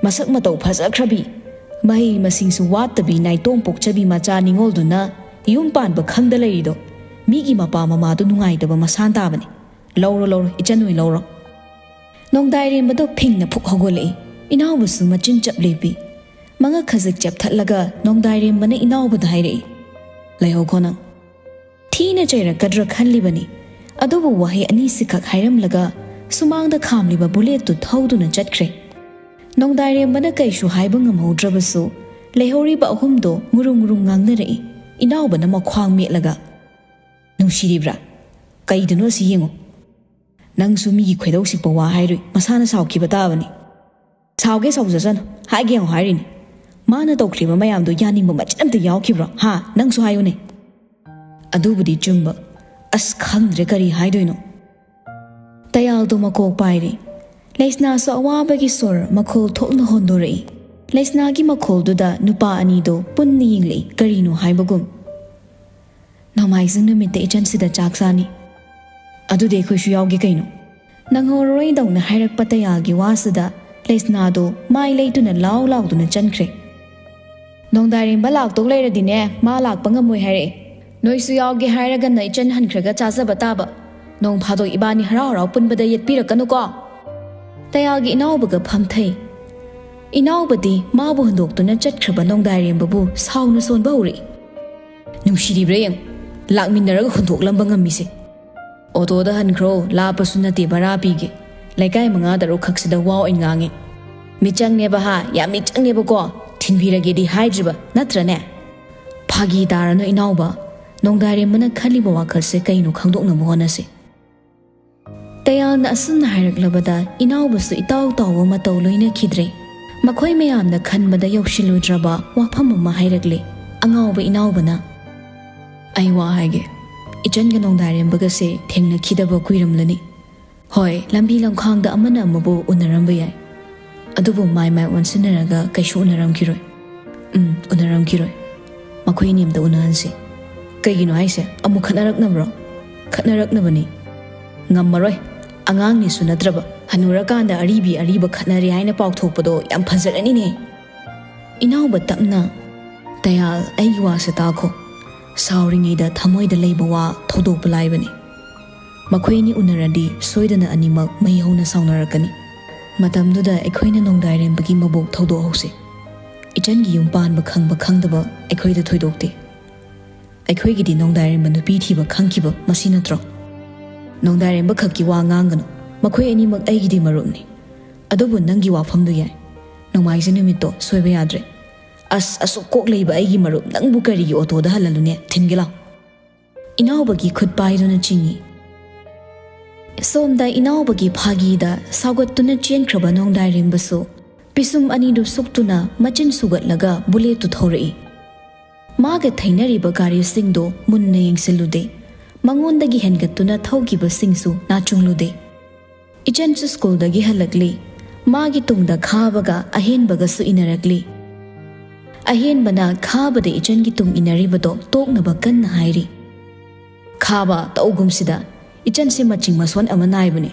ꯃꯁꯛ ꯃꯇꯧ ꯐꯖꯈ꯭ꯔꯕꯤ, ꯃꯍꯩ ꯃꯁꯤꯡꯁꯨ ꯋꯥꯠꯇꯕꯤ ꯅꯥꯏꯇꯣꯝ ꯄꯣꯛꯆꯕꯤ ꯃꯆꯥ ꯅꯤꯉꯣꯜꯗꯨꯅ ꯌꯨꯝ ꯄꯥꯟꯕ ꯈꯪꯗ ꯂꯩꯔꯤꯗꯣ ꯃꯤꯒꯤ ꯃꯄꯥ ꯃꯃꯥꯗꯨ ꯅꯨꯡꯉꯥꯏꯇꯕ ꯃꯁꯥꯟ ꯇꯥꯕꯅꯤ꯫ ꯂꯧꯔꯣ, ꯂꯧꯔꯣ, ꯏꯆꯟ ꯑꯣꯏ ꯂꯧꯔꯣ꯫ ꯅꯣꯡꯗꯥꯏꯔꯦꯝꯕꯗꯣ ꯐꯤꯡꯅ ꯐꯨꯛ ꯍꯧꯒꯠꯂꯛꯏ꯫ ꯏꯅꯥꯎꯕꯁꯨ ꯃꯆꯤꯟ ꯆꯞ ꯂꯦꯞꯄꯤ꯫ ꯃꯉꯛ ꯈꯖꯤꯛ ꯆꯞꯊꯠꯂꯒ ꯅꯣꯡꯗꯥꯏꯔꯦꯝꯕꯅ ꯏꯅꯥꯎꯕꯗ ꯍꯥꯏꯔꯛꯏ, "ꯂꯩꯍꯧꯈꯣ ꯅꯪ꯫" ꯊꯤꯅ ꯆꯩꯔꯛꯀꯗ꯭ꯔꯥ ꯈꯜꯂꯤꯕꯅꯤ꯫ ꯑꯗꯨꯕꯨ ꯋꯥꯍꯩ ꯑꯅꯤꯁꯤꯈꯛ ꯍꯥꯏꯔꯝꯂꯒ ꯁꯨꯃꯥꯡꯗ ꯈꯥꯝꯂꯤꯕ ꯕꯨꯂꯦꯠꯇꯨ ꯊꯧꯗꯨꯅ ꯆꯠꯈ꯭ꯔꯦ꯫ ꯅꯣꯡꯗꯥꯏꯔꯦꯝꯕꯅ ꯀꯩꯁꯨ ꯍꯥꯏꯕ ꯉꯝꯍꯧꯗ꯭ꯔꯕꯁꯨ ꯂꯩꯍꯧꯔꯤꯕ ꯑꯍꯨꯝꯗꯣ ꯉꯨꯔꯨꯡ ꯉꯨꯔꯨꯡ ꯉꯥꯡꯅꯔꯛꯏ꯫ ꯏꯅꯥꯎꯕꯅ ꯃꯈ꯭ꯋꯥꯡ ꯃꯦꯠꯂꯒ, "ꯅꯨꯡꯁꯤꯔꯤꯕ꯭ꯔꯥ? ꯀꯩꯗꯅꯣ ꯑꯁꯤ ꯌꯦꯡꯉꯨ꯫ ꯅꯪꯁꯨ ꯃꯤꯒꯤ ꯈꯣꯏꯗꯧ ꯁꯤꯛꯄ ꯋꯥ ꯍꯥꯏꯔꯣꯏ, ꯃꯁꯥꯅ ꯁꯥꯎꯈꯤꯕ ꯇꯥꯕꯅꯤ꯫ ꯁꯥꯎꯒꯦ ꯁꯥꯎꯖꯁꯅꯨ, ꯍꯥꯏꯒꯦ ꯌꯦꯡꯉꯨ ꯍꯥꯏꯔꯤꯅꯤ꯫ ꯃꯥꯅ ꯇꯧꯈ꯭ꯔꯤꯕ ꯃꯌꯥꯝꯗꯣ ꯌꯥꯅꯤꯡꯕ ꯃꯆꯦꯠ ꯑꯝꯇ ꯌꯥꯎꯈꯤꯕ꯭ꯔꯣ? ꯍꯥ? ꯅꯪꯁꯨ ꯍꯥꯏꯌꯨꯅꯦ꯫" ꯑꯗꯨꯕꯨꯗꯤ ꯆꯨꯝꯕ꯫ ꯑꯁ, ꯈꯪꯗ꯭ꯔꯦ ꯀꯔꯤ ꯍꯥꯏꯗꯣꯏꯅꯣ꯫ ꯇꯌꯥꯜꯗꯣ ꯃꯀꯣꯛ ꯄꯥꯏꯔꯦ꯫ ꯂꯩꯁꯅꯥꯁꯨ ꯑꯋꯥꯕꯒꯤ ꯁꯣꯔ ꯃꯈꯣꯜ ꯊꯣꯛꯅ ꯍꯣꯟꯗꯣꯔꯛꯏ꯫ ꯂꯩꯁꯅꯥꯒꯤ ꯃꯈꯣꯜꯗꯨꯗ ꯅꯨꯄꯥ ꯑꯅꯤꯗꯣ ꯄꯨꯟꯅ ꯌꯦꯡꯂꯛꯏ, ꯀꯔꯤꯅꯣ ꯍꯥꯏꯕꯒꯨꯝ꯫ "ꯅꯣꯡꯃꯥꯏꯖꯤꯡ ꯅꯨꯃꯤꯠꯇ ꯏꯆꯟꯁꯤꯗ ꯆꯥꯛ ꯆꯥꯅꯤ꯫ ꯑꯗꯨꯗꯤ ꯑꯩꯈꯣꯏꯁꯨ ꯌꯥꯎꯒꯦ ꯀꯩꯅꯣ꯫" ꯅꯪꯍꯧꯔꯔꯣꯏꯗꯧꯅ ꯍꯥꯏꯔꯛꯄ ꯇꯌꯥꯜꯒꯤ ꯋꯥꯁꯤꯗ ꯂꯩꯁꯅꯥꯗꯣ ꯃꯥꯏ ꯂꯩꯇꯨꯅ ꯂꯥꯎ ꯂꯥꯎꯗꯨꯅ ꯆꯟꯈ꯭ꯔꯦ꯫ "ꯅꯣꯡꯗꯥꯏꯔꯦꯝꯕ ꯂꯥꯛꯇꯧ ꯂꯩꯔꯗꯤꯅꯦ, ꯃꯥ ꯂꯥꯛꯄ ꯉꯝꯃꯣꯏ ꯍꯥꯏꯔꯛꯑꯦ꯫ ꯅꯣꯏꯁꯨ ꯌꯥꯎꯒꯦ ꯍꯥꯏꯔꯒꯅ ꯏꯆꯟ ꯍꯟꯈ꯭ꯔꯒ ꯆꯥꯖꯕ ꯇꯥꯕ꯫ ꯅꯣꯡ ꯐꯥꯗꯣꯛ ꯏꯕꯥꯅꯤ ꯍꯔꯥꯎ ꯍꯔꯥꯎ ꯄꯨꯟꯕꯗ ꯌꯦꯠꯄꯤꯔꯛꯀꯅꯨꯀꯣ꯫" ꯇꯌꯥꯜꯒꯤ ꯏꯅꯥꯎꯕꯒ ꯐꯝꯊꯩ꯫ ꯏꯅꯥꯎꯕꯗꯤ ꯃꯥꯕꯨ ꯍꯨꯟꯗꯣꯛꯇꯨꯅ ꯆꯠꯈ꯭ꯔꯕ ꯅꯣꯡꯗꯥꯏꯔꯦꯝꯕꯕꯨ ꯁꯥꯎꯅ ꯁꯣꯟꯕ ꯍꯧꯔꯛꯏ꯫ "ꯅꯨꯡꯁꯤꯔꯤꯕ꯭ꯔꯥ ꯌꯦꯡ, ꯂꯥꯛꯃꯤꯟꯅꯔꯒ ꯍꯨꯟꯗꯣꯛꯂꯝꯕ ꯉꯝꯃꯤꯁꯦ꯫ ꯑꯣꯇꯣꯗ ꯍꯟꯈ꯭ꯔꯣ, ꯂꯥꯞꯄꯁꯨ ꯅꯠꯇꯦ, ꯚꯔꯥ ꯄꯤꯒꯦ꯫ ꯂꯩꯀꯥꯏ ꯃꯉꯥ ꯇꯔꯨꯛ ꯈꯛꯁꯤꯗ ꯋꯥ ꯑꯣꯏꯅ ꯉꯥꯡꯉꯦ꯫" "ꯃꯤꯆꯪꯅꯦꯕ ꯍꯥ, ꯌꯥꯝ ꯃꯤꯆꯪꯅꯦꯕꯀꯣ, ꯊꯤꯟꯕꯤꯔꯒꯦꯗꯤ ꯍꯥꯏꯗ꯭ꯔꯤꯕ ꯅꯠꯇ꯭ꯔꯅꯦ?" "ꯐꯥꯒꯤ ꯇꯥꯔꯅꯨ ꯏꯅꯥꯎꯕ, ꯅꯣꯡꯗꯥꯏꯔꯦꯝꯕꯅ ꯈꯜꯂꯤꯕ ꯋꯥꯈꯜꯁꯦ ꯀꯩꯅꯣ ꯈꯪꯗꯣꯛꯅꯕ ꯍꯣꯠꯅꯁꯤ꯫ ꯇꯌꯥꯜꯅ ꯑꯁꯨꯝꯅ ꯍꯥꯏꯔꯛꯂꯕꯗ ꯏꯅꯥꯎꯕꯁꯨ ꯏꯇꯥꯎ ꯇꯥꯎꯕ ꯃꯇꯧ ꯂꯣꯏꯅꯈꯤꯗ꯭ꯔꯦ꯫ ꯃꯈꯣꯏ ꯃꯌꯥꯝꯅ ꯈꯟꯕꯗ ꯌꯧꯁꯤꯜꯂꯨꯗ꯭ꯔꯕ ꯋꯥꯐꯝ ꯑꯃ ꯍꯥꯏꯔꯛꯂꯦ ꯑꯉꯥꯎꯕ ꯏꯅꯥꯎꯕꯅ꯫ "ꯑꯩ ꯋꯥ ꯍꯥꯏꯒꯦ, ꯏꯆꯟꯒ ꯅꯣꯡꯗꯥꯏꯔꯦꯝꯕꯒꯁꯦ ꯊꯦꯡꯅꯈꯤꯗꯕ ꯀꯨꯏꯔꯝꯂꯅꯤ꯫ ꯍꯣꯏ, ꯂꯝꯕꯤ ꯂꯝꯈꯥꯡꯗ ꯑꯃꯅ ꯑꯃꯕꯨ ꯎꯅꯔꯝꯕ ꯌꯥꯏ, ꯑꯗꯨꯕꯨ ꯃꯥꯏ ꯃꯥꯏ ꯑꯣꯟꯁꯤꯟꯅꯔꯒ ꯀꯩꯁꯨ ꯎꯅꯔꯝꯈꯤꯔꯣꯏ꯫ ꯎꯝ, ꯎꯅꯔꯝꯈꯤꯔꯣꯏ꯫ ꯃꯈꯣꯏ ꯑꯅꯤ ꯑꯝꯇ ꯎꯅꯍꯟꯁꯤ꯫" "ꯀꯩꯒꯤꯅꯣ ꯍꯥꯏꯁꯦ? ꯑꯃꯨꯛ ꯈꯠꯅꯔꯛꯅꯕ꯭ꯔꯣ?" "ꯈꯠꯅꯔꯛꯅꯕꯅꯤ꯫ ꯉꯝꯃꯔꯣꯏ꯫ ꯑꯉꯥꯡꯅꯤꯁꯨ ꯅꯠꯇ꯭ꯔꯕ, ꯍꯅꯨꯔꯀꯥꯟꯗ ꯑꯔꯤꯕꯤ ꯑꯔꯤꯕ ꯈꯠꯅꯔꯦ ꯍꯥꯏꯅ ꯄꯥꯎꯊꯣꯛꯄꯗꯣ ꯌꯥꯝ ꯐꯖꯔꯅꯤꯅꯦ꯫" ꯏꯅꯥꯎꯕ ꯇꯞꯅ, "ꯇꯌꯥꯜ, ꯑꯩꯒꯤ ꯋꯥꯁꯦ ꯇꯥꯈꯣ꯫ ꯁꯥꯎꯔꯤꯉꯩꯗ ꯊꯃꯣꯏꯗ ꯂꯩꯕ ꯋꯥ ꯊꯧꯗꯣꯛꯄ ꯂꯥꯏꯕꯅꯤ꯫ ꯃꯈꯣꯏ ꯑꯅꯤ ꯎꯅꯔꯗꯤ ꯁꯣꯏꯗꯅ ꯑꯅꯤꯃꯛ ꯃꯩ ꯍꯧꯅ ꯁꯥꯎꯅꯔꯛꯀꯅꯤ꯫ ꯃꯇꯝꯗꯨꯗ ꯑꯩꯈꯣꯏꯅ ꯅꯣꯡꯗꯥꯏꯔꯦꯝꯕꯒꯤ ꯃꯕꯣꯛ ꯊꯧꯗꯣꯛꯍꯧꯁꯤ꯫ ꯏꯆꯟꯒꯤ ꯌꯨꯝ ꯄꯥꯟꯕ ꯈꯪꯕ ꯈꯪꯗꯕ ꯑꯩꯈꯣꯏꯗ ꯊꯣꯏꯗꯣꯛꯇꯦ꯫ ꯑꯩꯈꯣꯏꯒꯤꯗꯤ ꯅꯣꯡꯗꯥꯏꯔꯦꯝꯕ ꯅꯨꯄꯤ ꯊꯤꯕ ꯈꯪꯈꯤꯕ ꯃꯁꯤ ꯅꯠꯇ꯭ꯔꯣ?" "ꯅꯣꯡꯗꯥꯏꯔꯦꯝꯕ ꯈꯛꯀꯤ ꯋꯥ ꯉꯥꯡꯒꯅꯨ꯫ ꯃꯈꯣꯏ ꯑꯅꯤꯃꯛ ꯑꯩꯒꯤꯗꯤ ꯃꯔꯨꯞꯅꯤ꯫ ꯑꯗꯨꯕꯨ ꯅꯪꯒꯤ ꯋꯥꯐꯝꯗꯨ ꯌꯥꯏ꯫ ꯅꯣꯡꯃꯥꯏꯖꯤꯡ ꯅꯨꯃꯤꯠꯇꯣ ꯁꯣꯏꯕ ꯌꯥꯗ꯭ꯔꯦ꯫ ꯑꯁ, ꯑꯁꯨꯛ ꯀꯣꯛ ꯂꯩꯕ ꯑꯩꯒꯤ ꯃꯔꯨꯞ ꯅꯪꯕꯨ ꯀꯔꯤꯒꯤ ꯑꯣꯇꯣꯗ ꯍꯜꯍꯜꯂꯨꯅꯦ? ꯊꯤꯟꯒꯦ ꯂꯥꯎ꯫" ꯏꯅꯥꯎꯕꯒꯤ ꯈꯨꯠ ꯄꯥꯏꯗꯨꯅ ꯆꯤꯡꯏ꯫ ꯁꯣꯝꯗ ꯏꯅꯥꯎꯕꯒꯤ ꯐꯥꯒꯤꯗ ꯁꯥꯎꯒꯠꯇꯨꯅ ꯆꯦꯟꯈ꯭ꯔꯕ ꯅꯣꯡꯗꯥꯏꯔꯦꯝꯕꯁꯨ ꯄꯤꯁꯨꯝ ꯑꯅꯤꯗꯨ ꯁꯨꯛꯇꯨꯅ ꯃꯆꯤꯟ ꯁꯨꯒꯠꯂꯒ ꯕꯨꯂꯦꯠꯇꯨ ꯊꯧꯔꯛꯏ꯫ ꯃꯥꯒ ꯊꯩꯅꯔꯤꯕ ꯒꯥꯔꯤꯁꯤꯡꯗꯨ ꯃꯨꯟꯅ ꯌꯦꯡꯁꯤꯜꯂꯨꯗꯦ꯫ ꯃꯉꯣꯟꯗꯒꯤ ꯍꯦꯟꯒꯠꯇꯨꯅ ꯊꯧꯈꯤꯕꯁꯤꯡꯁꯨ ꯅꯥꯆꯨꯡꯂꯨꯗꯦ꯫ ꯏꯆꯟꯁꯨ ꯁ꯭ꯀꯨꯜꯗꯒꯤ ꯍꯜꯂꯛꯂꯤ꯫ ꯃꯥꯒꯤ ꯇꯨꯡꯗ ꯈꯥꯕꯒ ꯑꯍꯦꯟꯕꯒꯁꯨ ꯏꯟꯅꯔꯛꯂꯤ꯫ ꯑꯍꯦꯟꯕꯅ ꯈꯥꯕꯗ ꯏꯆꯟꯒꯤ ꯇꯨꯡ ꯏꯟꯅꯔꯤꯕꯗꯣ ꯇꯣꯛꯅꯕ ꯀꯟꯅ ꯍꯥꯏꯔꯤ꯫ "ꯈꯥꯕ, ꯇꯧꯒꯨꯝꯁꯤꯗ꯫ ꯏꯆꯟꯁꯦ ꯃꯆꯤꯡ ꯃꯁꯣꯟ ꯑꯃ ꯅꯥꯏꯕꯅꯤ꯫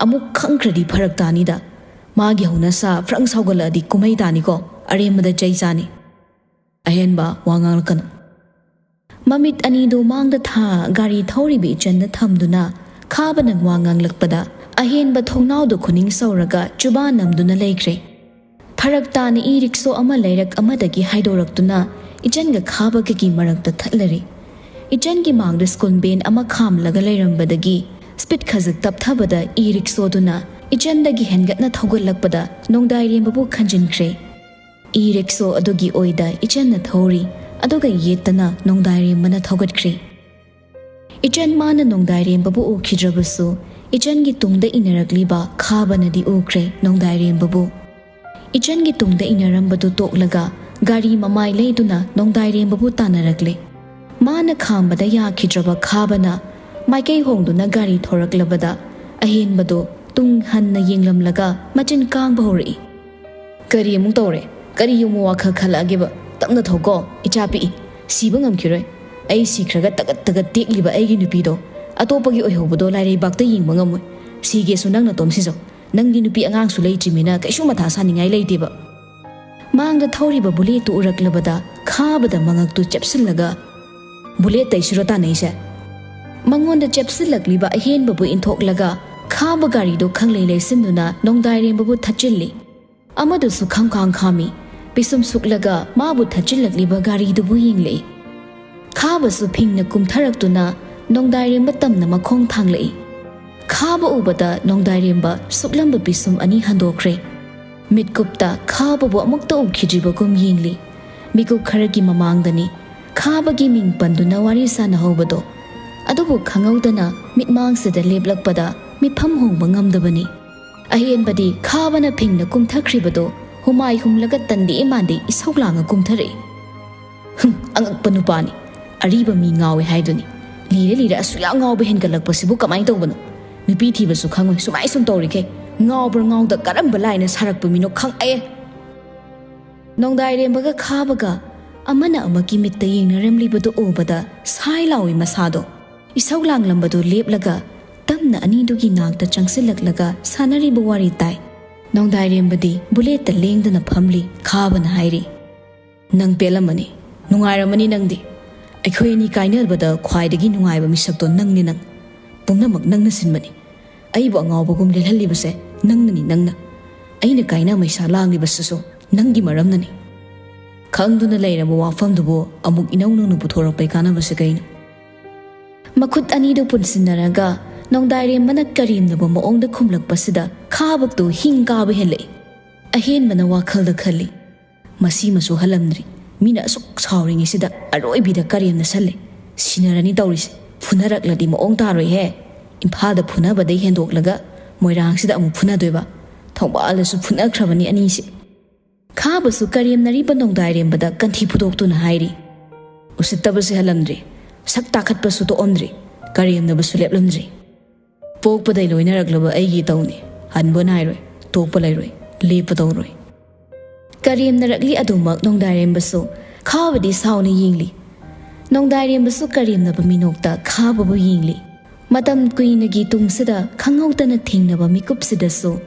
ꯑꯃꯨꯛ ꯈꯪꯈ꯭ꯔꯗꯤ ꯐꯔꯛ ꯇꯥꯅꯤꯗ꯫ ꯃꯥꯒꯤ ꯍꯧꯅꯁꯥ ꯐ꯭ꯔꯪ ꯁꯥꯎꯒꯠꯂꯛꯑꯗꯤ ꯀꯨꯝꯍꯩ ꯇꯥꯅꯤꯀꯣ꯫ ꯑꯔꯦꯝꯕꯗ ꯆꯩ ꯆꯥꯅꯤ꯫" "ꯑꯍꯦꯟꯕ, ꯋꯥ ꯉꯥꯡꯂꯛꯀꯅꯨ꯫" ꯃꯃꯤꯠ ꯑꯅꯤꯗꯨ ꯃꯥꯡꯗ ꯊꯥ ꯒꯥꯔꯤ ꯊꯧꯔꯤꯕ ꯏꯆꯟꯗ ꯊꯝꯗꯨꯅ ꯈꯥꯕꯅ ꯋꯥ ꯉꯥꯡꯂꯛꯄꯗ ꯑꯍꯦꯟꯕ ꯊꯣꯡꯅꯥꯎꯗꯨ ꯈꯨꯅꯤꯡ ꯁꯧꯔꯒ ꯆꯨꯕꯥ ꯅꯝꯗꯨꯅ ꯂꯩꯈ꯭ꯔꯦ꯫ ꯐꯔꯛ ꯇꯥꯅ ꯏ ꯔꯤꯛꯁꯣ ꯑꯃ ꯂꯩꯔꯛ ꯑꯃꯗꯒꯤ ꯍꯥꯏꯗꯣꯔꯛꯇꯨꯅ ꯏꯆꯟꯒ ꯈꯥꯕꯒꯒꯤ ꯃꯔꯛꯇ ꯊꯠꯂꯔꯦ꯫ ꯏꯆꯟꯒꯤ ꯃꯥꯡꯗ ꯁ꯭ꯀꯨꯜ ꯕꯦꯟ ꯑꯃ ꯈꯥꯝꯂꯒ ꯂꯩꯔꯝꯕꯗꯒꯤ ꯁ꯭ꯄꯤꯗ ꯈꯖꯤꯛ ꯇꯞꯊꯕꯗ ꯏ ꯔꯤꯛꯁꯣꯗꯨꯅ ꯏꯆꯟꯗꯒꯤ ꯍꯦꯟꯒꯠꯅ ꯊꯧꯒꯠꯂꯛꯄꯗ ꯅꯣꯡꯗꯥꯏꯔꯦꯝꯕꯕꯨ ꯈꯟꯖꯤꯟꯈ꯭ꯔꯦ꯫ ꯏ ꯔꯤꯛꯁꯣ ꯑꯗꯨꯒꯤ ꯑꯣꯏꯗ ꯏꯆꯟꯅ ꯊꯧꯔꯤ, ꯑꯗꯨꯒ ꯌꯦꯠꯇꯅ ꯅꯣꯡꯗꯥꯏꯔꯦꯝꯕꯅ ꯊꯧꯒꯠꯈ꯭ꯔꯦ꯫ ꯏꯆꯟ ꯃꯥꯅ ꯅꯣꯡꯗꯥꯏꯔꯦꯝꯕꯕꯨ ꯎꯈꯤꯗ꯭ꯔꯕꯁꯨ, ꯏꯆꯟꯒꯤ ꯇꯨꯡꯗ ꯏꯟꯅꯔꯛꯂꯤꯕ ꯈꯥꯕꯅꯗꯤ ꯎꯈ꯭ꯔꯦ ꯅꯣꯡꯗꯥꯏꯔꯦꯝꯕꯕꯨ꯫ ꯏꯆꯟꯒꯤ ꯇꯨꯡꯗ ꯏꯟꯅꯔꯝꯕꯗꯨ ꯇꯣꯛꯂꯒ ꯒꯥꯔꯤ ꯃꯃꯥꯏ ꯂꯩꯗꯨꯅ ꯅꯣꯡꯗꯥꯏꯔꯦꯝꯕꯕꯨ ꯇꯥꯟꯅꯔꯛꯂꯦ꯫ ꯃꯥꯅ ꯈꯥꯝꯕꯗ ꯌꯥꯈꯤꯗ꯭ꯔꯕ ꯈꯥꯕꯅ ꯃꯥꯏꯀꯩ ꯍꯣꯡꯗꯨꯅ ꯒꯥꯔꯤ ꯊꯧꯔꯛꯂꯕꯗ ꯑꯍꯦꯟꯕꯗꯨ ꯇꯨꯡ ꯍꯟꯅ ꯌꯦꯡꯂꯝꯂꯒ ꯃꯆꯤꯟ ꯀꯥꯡꯕ ꯍꯧꯔꯛꯏ꯫ "ꯀꯔꯤ ꯑꯃꯨꯛ ꯇꯧꯔꯦ? ꯀꯔꯤ ꯑꯃꯨꯛ ꯋꯥꯈꯜ ꯈꯜꯂꯛꯑꯒꯦꯕ? ꯇꯞꯅ ꯊꯧꯀꯣ, ꯏꯆꯥ ꯄꯤꯛꯏ꯫ ꯁꯤꯕ ꯉꯝꯈꯤꯔꯣꯏ꯫ ꯑꯩ ꯁꯤꯈ꯭ꯔꯒ ꯇꯒꯠ ꯇꯒꯠ ꯇꯦꯛꯂꯤꯕ ꯑꯩꯒꯤ ꯅꯨꯄꯤꯗꯣ ꯑꯇꯣꯞꯄꯒꯤ ꯑꯣꯏꯍꯧꯕꯗꯣ ꯂꯥꯏꯔꯩꯕꯥꯛꯇ ꯌꯦꯡꯕ ꯉꯝꯃꯣꯏ꯫ ꯁꯤꯒꯦꯁꯨ ꯅꯪ ꯅꯇꯣꯝ ꯁꯤꯖꯧ꯫ ꯅꯪꯗꯤ ꯅꯨꯄꯤ ꯑꯉꯥꯡꯁꯨ ꯂꯩꯇ꯭ꯔꯤꯃꯤꯅ ꯀꯩꯁꯨ ꯃꯊꯥ ꯁꯥꯅꯤꯡꯉꯥꯏ ꯂꯩꯇꯦꯕ"꯫ ꯃꯥꯡꯗ ꯊꯧꯔꯤꯕ ꯕꯨꯂꯦꯠꯇꯨ ꯎꯔꯛꯂꯕꯗ ꯈꯥꯕꯗ ꯃꯉꯛꯇꯨ ꯆꯦꯞꯁꯤꯜꯂꯒ, "ꯕꯨꯂꯦꯠ ꯇꯩꯁꯤꯔꯣ ꯇꯥꯟꯅꯩꯁꯦ?" ꯃꯉꯣꯟꯗ ꯆꯦꯞꯁꯤꯜꯂꯛꯂꯤꯕ ꯑꯍꯦꯟꯕꯕꯨ ꯏꯟꯊꯣꯛꯂꯒ ꯈꯥꯕ ꯒꯥꯔꯤꯗꯨ ꯈꯪꯂꯩ ꯂꯩꯁꯤꯟꯗꯨꯅ ꯅꯣꯡꯗꯥꯏꯔꯦꯝꯕꯕꯨ ꯊꯠꯆꯤꯜꯂꯤ꯫ ꯑꯃꯗꯨꯁꯨ ꯈꯪꯈꯥꯡ ꯈꯥꯝꯃꯤ꯫ ꯄꯤꯁꯨꯝ ꯁꯨꯛꯂꯒ ꯃꯥꯕꯨ ꯊꯠꯆꯤꯜꯂꯛꯂꯤꯕ ꯒꯥꯔꯤꯗꯨꯕꯨ ꯌꯦꯡꯂꯛꯏ꯫ ꯈꯥꯕꯁꯨ ꯐꯤꯡꯅ ꯀꯨꯝꯊꯔꯛꯇꯨꯅ ꯅꯣꯡꯗꯥꯏꯔꯦꯝꯕ ꯇꯝꯅ ꯃꯈꯣꯡ ꯊꯥꯡꯂꯛꯏ꯫ ꯈꯥꯕ ꯎꯕꯗ ꯅꯣꯡꯗꯥꯏꯔꯦꯝꯕ ꯁꯨꯛꯂꯝꯕ ꯄꯤꯁꯨꯝ ꯑꯅꯤ ꯍꯟꯗꯣꯛꯈ꯭ꯔꯦ꯫ ꯃꯤꯠꯀꯨꯞꯇ ꯈꯥꯕꯕꯨ ꯑꯃꯨꯛꯇ ꯎꯈꯤꯗ꯭ꯔꯤꯕꯒꯨꯝ ꯌꯦꯡꯂꯤ꯫ ꯃꯤꯀꯨꯞ ꯈꯔꯒꯤ ꯃꯃꯥꯡꯗꯅꯤ ꯈꯥꯕꯒꯤ ꯃꯤꯡ ꯄꯟꯗꯨꯅ ꯋꯥꯔꯤ ꯁꯥꯟꯅꯍꯧꯕꯗꯣ꯫ ꯑꯗꯨꯕꯨ ꯈꯪꯍꯧꯗꯅ ꯃꯤꯠꯃꯥꯡꯁꯤꯗ ꯂꯦꯞꯂꯛꯄꯗ ꯃꯤꯐꯝ ꯍꯣꯡꯕ ꯉꯝꯗꯕꯅꯤ꯫ ꯑꯍꯦꯟꯕꯗꯤ ꯈꯥꯕꯅ ꯐꯤꯡꯅ ꯀꯨꯝꯊꯈ꯭ꯔꯤꯕꯗꯣ ꯍꯨꯃꯥꯏ ꯍꯨꯝꯂꯒ ꯇꯟꯗꯦ ꯃꯥꯟꯗꯦ ꯏꯁꯧ ꯂꯥꯡꯉ ꯀꯨꯝꯊꯔꯛꯏ꯫ "ꯍꯨꯝ, ꯑꯉꯛꯄ ꯅꯨꯄꯥꯅꯤ꯫ ꯑꯔꯤꯕ ꯃꯤ ꯉꯥꯎꯏ ꯍꯥꯏꯗꯨꯅꯤ꯫ ꯂꯤꯔ ꯂꯤꯔ ꯑꯁꯨꯛ ꯌꯥꯝ ꯉꯥꯎꯕ ꯍꯦꯟꯒꯠꯂꯛꯄꯁꯤꯕꯨ ꯀꯃꯥꯏꯅ ꯇꯧꯕꯅꯣ? ꯅꯨꯄꯤ ꯊꯤꯕꯁꯨ ꯈꯪꯉꯣꯏ, ꯁꯨꯃꯥꯏ ꯁꯨꯝ ꯇꯧꯔꯤꯈꯩ꯫ ꯉꯥꯎꯕ꯭ꯔꯥ ꯉꯥꯎꯗ ꯀꯔꯝꯕ ꯂꯥꯏꯅ ꯁꯥꯔꯛꯄ ꯃꯤꯅꯣ ꯈꯪꯑꯦ"꯫ ꯅꯣꯡꯗꯥꯏꯔꯦꯝꯕꯒ ꯈꯥꯕꯒ ꯑꯃꯅ ꯑꯃꯒꯤ ꯃꯤꯠꯇ ꯌꯦꯡꯅꯔꯝꯂꯤꯕꯗꯨ ꯎꯕꯗ ꯁꯥꯏ ꯂꯥꯎꯏ ꯃꯁꯥꯗꯣ꯫ ꯏꯁꯧ ꯂꯥꯡꯂꯝꯕꯗꯨ ꯂꯦꯞꯂꯒ ꯇꯞꯅ ꯑꯅꯤꯗꯨꯒꯤ ꯅꯥꯛꯇ ꯆꯪꯁꯤꯜꯂꯛꯂꯒ ꯁꯥꯟꯅꯔꯤꯕ ꯋꯥꯔꯤ ꯇꯥꯏ꯫ ꯅꯣꯡꯗꯥꯏꯔꯦꯝꯕꯗꯤ ꯕꯨꯂꯦꯠꯇ ꯂꯦꯡꯗꯅ ꯐꯝꯂꯤ꯫ ꯈꯥꯕꯅ ꯍꯥꯏꯔꯤ, "ꯅꯪ ꯄꯦꯜꯂꯝꯃꯅꯤ, ꯅꯨꯡꯉꯥꯏꯔꯝꯃꯅꯤ ꯅꯪꯗꯤ꯫ ꯑꯩꯈꯣꯏ ꯑꯅꯤ ꯀꯥꯏꯅꯕꯗ ꯈ꯭ꯋꯥꯏꯗꯒꯤ ꯅꯨꯡꯉꯥꯏꯕ ꯃꯤꯁꯛꯇꯣ ꯅꯪꯅꯤ ꯅꯪ꯫ ꯄꯨꯝꯅꯃꯛ ꯅꯪꯅ ꯁꯤꯟꯕꯅꯤ꯫ ꯑꯩꯕꯨ ꯑꯉꯥꯎꯕꯒꯨꯝ ꯂꯦꯜꯍꯜꯂꯤꯕꯁꯦ ꯅꯪꯅꯅꯤ ꯅꯪꯅ꯫ ꯑꯩꯅ ꯀꯥꯏꯅ ꯃꯩꯁꯥ ꯂꯥꯡꯂꯤꯕꯁꯤꯁꯨ ꯅꯪꯒꯤ ꯃꯔꯝꯅꯅꯤ"꯫ ꯈꯪꯗꯨꯅ ꯂꯩꯔꯕ ꯋꯥꯐꯝꯗꯨꯕꯨ ꯑꯃꯨꯛ ꯏꯅꯧ ꯅꯧꯅ ꯄꯨꯊꯣꯔꯛꯄꯩ ꯀꯥꯟꯅꯕꯁꯦ ꯀꯩꯅꯣ? ꯃꯈꯨꯠ ꯑꯅꯤꯗꯨ ꯄꯨꯟꯁꯤꯟꯅꯔꯒ ꯅꯣꯡꯗꯥꯏꯔꯦꯝꯕꯅ ꯀꯔꯦꯝꯅꯕ ꯃꯑꯣꯡꯗ ꯈꯨꯝꯂꯛꯄꯁꯤꯗ ꯈꯥꯕꯗꯨ ꯍꯤꯡ ꯀꯥꯕ ꯍꯦꯜꯂꯛꯏ꯫ ꯑꯍꯦꯟꯕꯅ ꯋꯥꯈꯜꯗ ꯈꯜꯂꯤ, "ꯃꯁꯤꯃꯁꯨ ꯍꯜꯂꯝꯗ꯭ꯔꯤ꯫ ꯃꯤꯅ ꯑꯁꯨꯛ ꯁꯥꯎꯔꯤꯉꯩꯁꯤꯗ ꯑꯔꯣꯏꯕꯤꯗ ꯀꯔꯦꯝꯅ ꯁꯜꯂꯦ꯫ ꯁꯤꯟꯅꯔꯅꯤ ꯇꯧꯔꯤꯁꯦ꯫ ꯐꯨꯅꯔꯛꯂꯗꯤ ꯃꯑꯣꯡ ꯇꯥꯔꯣꯏꯍꯦ꯫ ꯏꯝꯐꯥꯜꯗ ꯐꯨꯅꯕꯗꯩ ꯍꯦꯟꯗꯣꯛꯂꯒ ꯃꯣꯏꯔꯥꯡꯁꯤꯗ ꯑꯃꯨꯛ ꯐꯨꯅꯗꯣꯏꯕ꯫ ꯊꯧꯕꯥꯜꯗꯁꯨ ꯐꯨꯅꯈ꯭ꯔꯕꯅꯤ ꯑꯅꯤꯁꯦ"꯫ ꯈꯥꯕꯁꯨ ꯀꯔꯦꯝꯅꯔꯤꯕ ꯅꯣꯡꯗꯥꯏꯔꯦꯝꯕꯗ ꯀꯟꯊꯤ ꯐꯨꯗꯣꯛꯇꯨꯅ ꯍꯥꯏꯔꯤ, "ꯎꯁꯤꯠꯇꯕꯁꯦ ꯍꯜꯂꯝꯗ꯭ꯔꯤ, ꯁꯛ ꯇꯥꯈꯠꯄꯁꯨ ꯇꯣꯛꯑꯝꯗ꯭ꯔꯤ, ꯀꯔꯦꯝꯅꯕꯁꯨ ꯂꯦꯞꯂꯝꯗ꯭ꯔꯤ꯫ ꯄꯣꯛꯄꯗꯩ ꯂꯣꯏꯅꯔꯛꯂꯕ ꯑꯩꯒꯤ ꯏꯇꯧꯅꯤ꯫ ꯍꯟꯕ ꯅꯥꯏꯔꯣꯏ, ꯇꯣꯛꯄ ꯂꯩꯔꯣꯏ, ꯂꯦꯞꯄ ꯇꯧꯔꯣꯏ"꯫ ꯀꯔꯦꯝꯅꯔꯛꯂꯤ ꯑꯗꯨꯃꯛ ꯅꯣꯡꯗꯥꯏꯔꯦꯝꯕꯁꯨ ꯈꯥꯕꯗꯤ ꯁꯥꯎꯅ ꯌꯦꯡꯂꯤ꯫ ꯅꯣꯡꯗꯥꯏꯔꯦꯝꯕꯁꯨ ꯀꯔꯦꯝꯅꯕ ꯃꯤꯅꯣꯛꯇ ꯈꯥꯕꯕꯨ ꯌꯦꯡꯂꯤ꯫ ꯃꯇꯝ ꯀꯨꯏꯅꯒꯤ ꯇꯨꯡꯁꯤꯗ ꯈꯪꯍꯧꯗꯅ ꯊꯦꯡꯅꯕ ꯃꯤꯀꯨꯞꯁꯤꯗꯁꯨ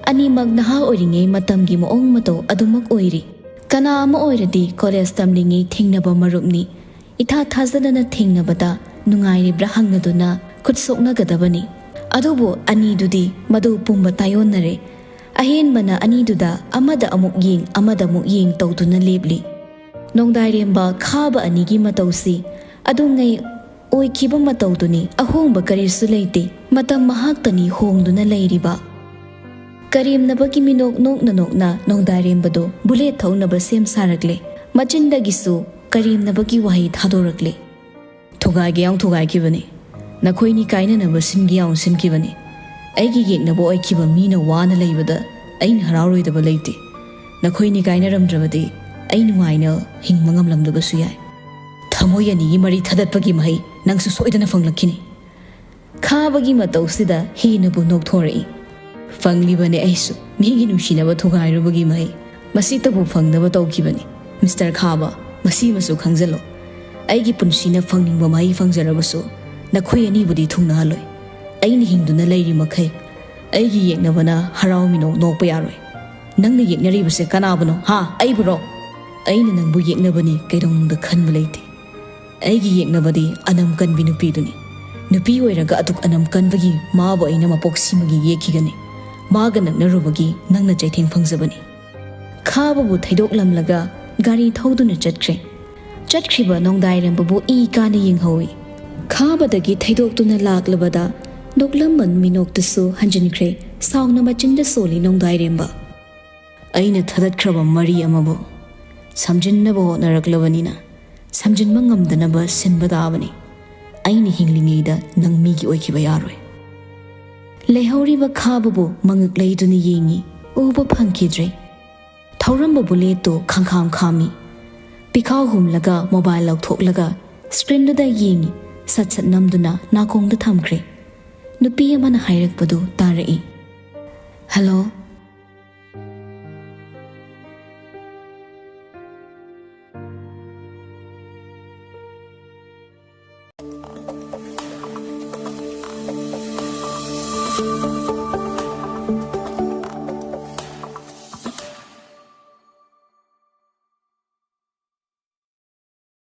ꯑꯅꯤꯃꯛ ꯅꯍꯥ ꯑꯣꯏꯔꯤꯉꯩ ꯃꯇꯝꯒꯤ ꯃꯑꯣꯡ ꯃꯇꯧ ꯑꯗꯨꯃꯛ ꯑꯣꯏꯔꯤ꯫ ꯀꯅꯥ ꯑꯃ ꯑꯣꯏꯔꯗꯤ ꯀꯣꯂꯦꯖ ꯇꯝꯂꯤꯉꯩ ꯊꯦꯡꯅꯕ ꯃꯔꯨꯞꯅꯤ, ꯏꯊꯥ ꯊꯥꯖꯗꯅ ꯊꯦꯡꯅꯕꯗ ꯅꯨꯡꯉꯥꯏꯔꯤꯕ꯭ꯔꯥ ꯍꯪꯅꯗꯨꯅ ꯈꯨꯠ ꯁꯣꯛꯅꯒꯗꯕꯅꯤ꯫ ꯑꯗꯨꯕꯨ ꯑꯅꯤꯗꯨꯗꯤ ꯃꯗꯨ ꯄꯨꯝꯕ ꯇꯥꯏꯑꯣꯟꯅꯔꯦ꯫ ꯑꯍꯦꯟꯕꯅ ꯑꯅꯤꯗꯨꯗ ꯑꯃꯗ ꯑꯃꯨꯛ ꯌꯦꯡ, ꯑꯃꯗ ꯑꯃꯨꯛ ꯌꯦꯡ ꯇꯧꯗꯨꯅ ꯂꯦꯞꯂꯤ꯫ ꯅꯣꯡꯗꯥꯏꯔꯦꯝꯕ ꯈꯥꯕ ꯑꯅꯤꯒꯤ ꯃꯇꯧꯁꯤ ꯑꯗꯨꯉꯩ ꯑꯣꯏꯈꯤꯕ ꯃꯇꯧꯗꯨꯅꯤ, ꯑꯍꯣꯡꯕ ꯀꯔꯤꯁꯨ ꯂꯩꯇꯦ꯫ ꯃꯇꯝ ꯃꯍꯥꯛꯇꯅꯤ ꯍꯣꯡꯗꯨꯅ ꯂꯩꯔꯤꯕ꯫ ꯀꯔꯦꯝꯅꯕꯒꯤ ꯃꯤꯅꯣꯛ ꯅꯣꯛꯅ ꯅꯣꯛꯅ ꯅꯣꯡꯗꯥꯏꯔꯦꯝꯕꯗꯨ ꯕꯨꯂꯦꯠ ꯊꯧꯅꯕ ꯁꯦꯝ ꯁꯥꯔꯛꯂꯦ꯫ ꯃꯆꯤꯟꯗꯒꯤꯁꯨ ꯀꯔꯦꯝꯅꯕꯒꯤ ꯋꯥꯍꯩ ꯊꯥꯗꯣꯔꯛꯂꯦ꯫ "ꯊꯨꯒꯥꯏꯒꯦ ꯌꯥꯎ ꯊꯨꯒꯥꯏꯈꯤꯕꯅꯤ꯫ ꯅꯈꯣꯏꯅꯤ ꯀꯥꯏꯅꯅꯕ ꯁꯤꯟꯒꯦ ꯌꯥꯎ ꯁꯤꯟꯈꯤꯕꯅꯤ꯫ ꯑꯩꯒꯤ ꯌꯦꯛꯅꯕ ꯑꯣꯏꯈꯤꯕ ꯃꯤꯅ ꯋꯥꯅ ꯂꯩꯕꯗ ꯑꯩꯅ ꯍꯔꯥꯎꯔꯣꯏꯗꯕ ꯂꯩꯇꯦ꯫ ꯅꯈꯣꯏꯅꯤ ꯀꯥꯏꯅꯔꯝꯗ꯭ꯔꯕꯗꯤ ꯑꯩ ꯅꯨꯡꯉꯥꯏꯅ ꯍꯤꯡꯕ ꯉꯝꯂꯝꯗꯕꯁꯨ ꯌꯥꯏ꯫ ꯊꯃꯣꯏ ꯑꯅꯤꯒꯤ ꯃꯔꯤ ꯊꯗꯠꯄꯒꯤ ꯃꯍꯩ ꯅꯪꯁꯨ ꯁꯣꯏꯗꯅ ꯐꯪꯂꯛꯈꯤꯅꯤ"꯫ ꯈꯥꯕꯒꯤ ꯃꯇꯧꯁꯤꯗ ꯍꯦꯟꯅꯕꯨ ꯅꯣꯛꯊꯣꯔꯛꯏ꯫ "ꯐꯪꯂꯤꯕꯅꯦ ꯑꯩꯁꯨ, ꯃꯤꯒꯤ ꯅꯨꯡꯁꯤꯅꯕ ꯊꯨꯒꯥꯏꯔꯨꯕꯒꯤ ꯃꯍꯩ꯫ ꯃꯁꯤꯇꯕꯨ ꯐꯪꯅꯕ ꯇꯧꯈꯤꯕꯅꯤ꯫ ꯃꯤꯁꯇꯔ ꯈꯥꯕ, ꯃꯁꯤꯃꯁꯨ ꯈꯪꯖꯜꯂꯣ꯫ ꯑꯩꯒꯤ ꯄꯨꯟꯁꯤꯅ ꯐꯪꯅꯤꯡꯕ ꯃꯍꯩ ꯐꯪꯖꯔꯕꯁꯨ ꯅꯈꯣꯏ ꯑꯅꯤꯕꯨꯗꯤ ꯊꯨꯡꯅꯍꯜꯂꯣꯏ꯫ ꯑꯩꯅ ꯍꯤꯡꯗꯨꯅ ꯂꯩꯔꯤ ꯃꯈꯩ ꯑꯩꯒꯤ ꯌꯦꯛꯅꯕꯅ ꯍꯔꯥꯎ ꯃꯤꯅꯣꯛ ꯅꯣꯛꯄ ꯌꯥꯔꯣꯏ꯫ ꯅꯪꯅ ꯌꯦꯛꯅꯔꯤꯕꯁꯦ ꯀꯅꯥꯕꯨꯅꯣ? ꯍꯥ? ꯑꯩꯕꯨꯔꯣ? ꯑꯩꯅ ꯅꯪꯕꯨ ꯌꯦꯛꯅꯕꯅꯤ, ꯀꯩꯗꯧꯅꯨꯡꯗ ꯈꯟꯕ ꯂꯩꯇꯦ꯫ ꯑꯩꯒꯤ ꯌꯦꯛꯅꯕꯗꯤ ꯑꯅꯝ ꯀꯟꯕꯤ ꯅꯨꯄꯤꯗꯨꯅꯤ꯫ ꯅꯨꯄꯤ ꯑꯣꯏꯔꯒ ꯑꯗꯨꯛ ꯑꯅꯝ ꯀꯟꯕꯒꯤ ꯃꯥꯕꯨ ꯑꯩꯅ ꯃꯄꯣꯛ ꯁꯤꯃꯒꯤ ꯌꯦꯛꯈꯤꯒꯅꯤ꯫ ꯃꯥꯒ ꯅꯛꯅꯔꯨꯕꯒꯤ ꯅꯪꯅ ꯆꯩꯊꯦꯡ ꯐꯪꯖꯕꯅꯤ"꯫ ꯈꯥꯕꯕꯨ ꯊꯩꯗꯣꯛꯂꯝꯂꯒ ꯒꯥꯔꯤ ꯊꯧꯗꯨꯅ ꯆꯠꯈ꯭ꯔꯦ꯫ ꯆꯠꯈ꯭ꯔꯤꯕ ꯅꯣꯡꯗꯥꯏꯔꯦꯝꯕꯕꯨ ꯏ ꯀꯥꯅ ꯌꯦꯡꯍꯧꯏ꯫ ꯈꯥꯕꯗꯒꯤ ꯊꯩꯗꯣꯛꯇꯨꯅ ꯂꯥꯛꯂꯕꯗ ꯅꯣꯛꯂꯝꯕ ꯃꯤꯅꯣꯛꯇꯨꯁꯨ ꯍꯟꯖꯤꯟꯈ꯭ꯔꯦ꯫ ꯁꯥꯎꯅ ꯃꯆꯤꯟꯗ ꯁꯣꯜꯂꯤ ꯅꯣꯡꯗꯥꯏꯔꯦꯝꯕ꯫ ꯑꯩꯅ ꯊꯗꯠꯈ꯭ꯔꯕ ꯃꯔꯤ ꯑꯃꯕꯨ ꯁꯝꯖꯤꯟꯅꯕ ꯍꯣꯠꯅꯔꯛꯂꯕꯅꯤꯅ, ꯁꯝꯖꯤꯟꯕ ꯉꯝꯗꯅꯕ ꯁꯤꯟꯕ ꯇꯥꯕꯅꯤ꯫ ꯑꯩꯅ ꯍꯤꯡꯂꯤꯉꯩꯗ ꯅꯪ ꯃꯤꯒꯤ ꯑꯣꯏꯈꯤꯕ ꯌꯥꯔꯣꯏ꯫ ꯂꯩꯍꯧꯔꯤꯕ ꯈꯥꯕꯕꯨ ꯃꯉꯛ ꯂꯩꯗꯨꯅ ꯌꯦꯡꯉꯤ, ꯎꯕ ꯐꯪꯈꯤꯗ꯭ꯔꯦ꯫ ꯊꯧꯔꯝꯕ ꯕꯨꯂꯦꯠꯇꯨ ꯈꯪꯈꯥꯝ ꯈꯥꯝꯃꯤ꯫ ꯄꯤꯈꯥꯎ ꯍꯨꯝꯂꯒ ꯃꯣꯕꯥꯏꯜ ꯂꯧꯊꯣꯛꯂꯒ ꯁ꯭ꯀ꯭ꯔꯤꯟꯗꯨꯗ ꯌꯦꯡꯉꯤ, ꯁꯠ ꯁꯠ ꯅꯝꯗꯨꯅ ꯅꯥꯀꯣꯡꯗ ꯊꯝꯈ꯭ꯔꯦ꯫ ꯅꯨꯄꯤ ꯑꯃꯅ ꯍꯥꯏꯔꯛꯄꯗꯨ ꯇꯥꯔꯛꯏ꯫ "ꯍꯜꯂꯣ,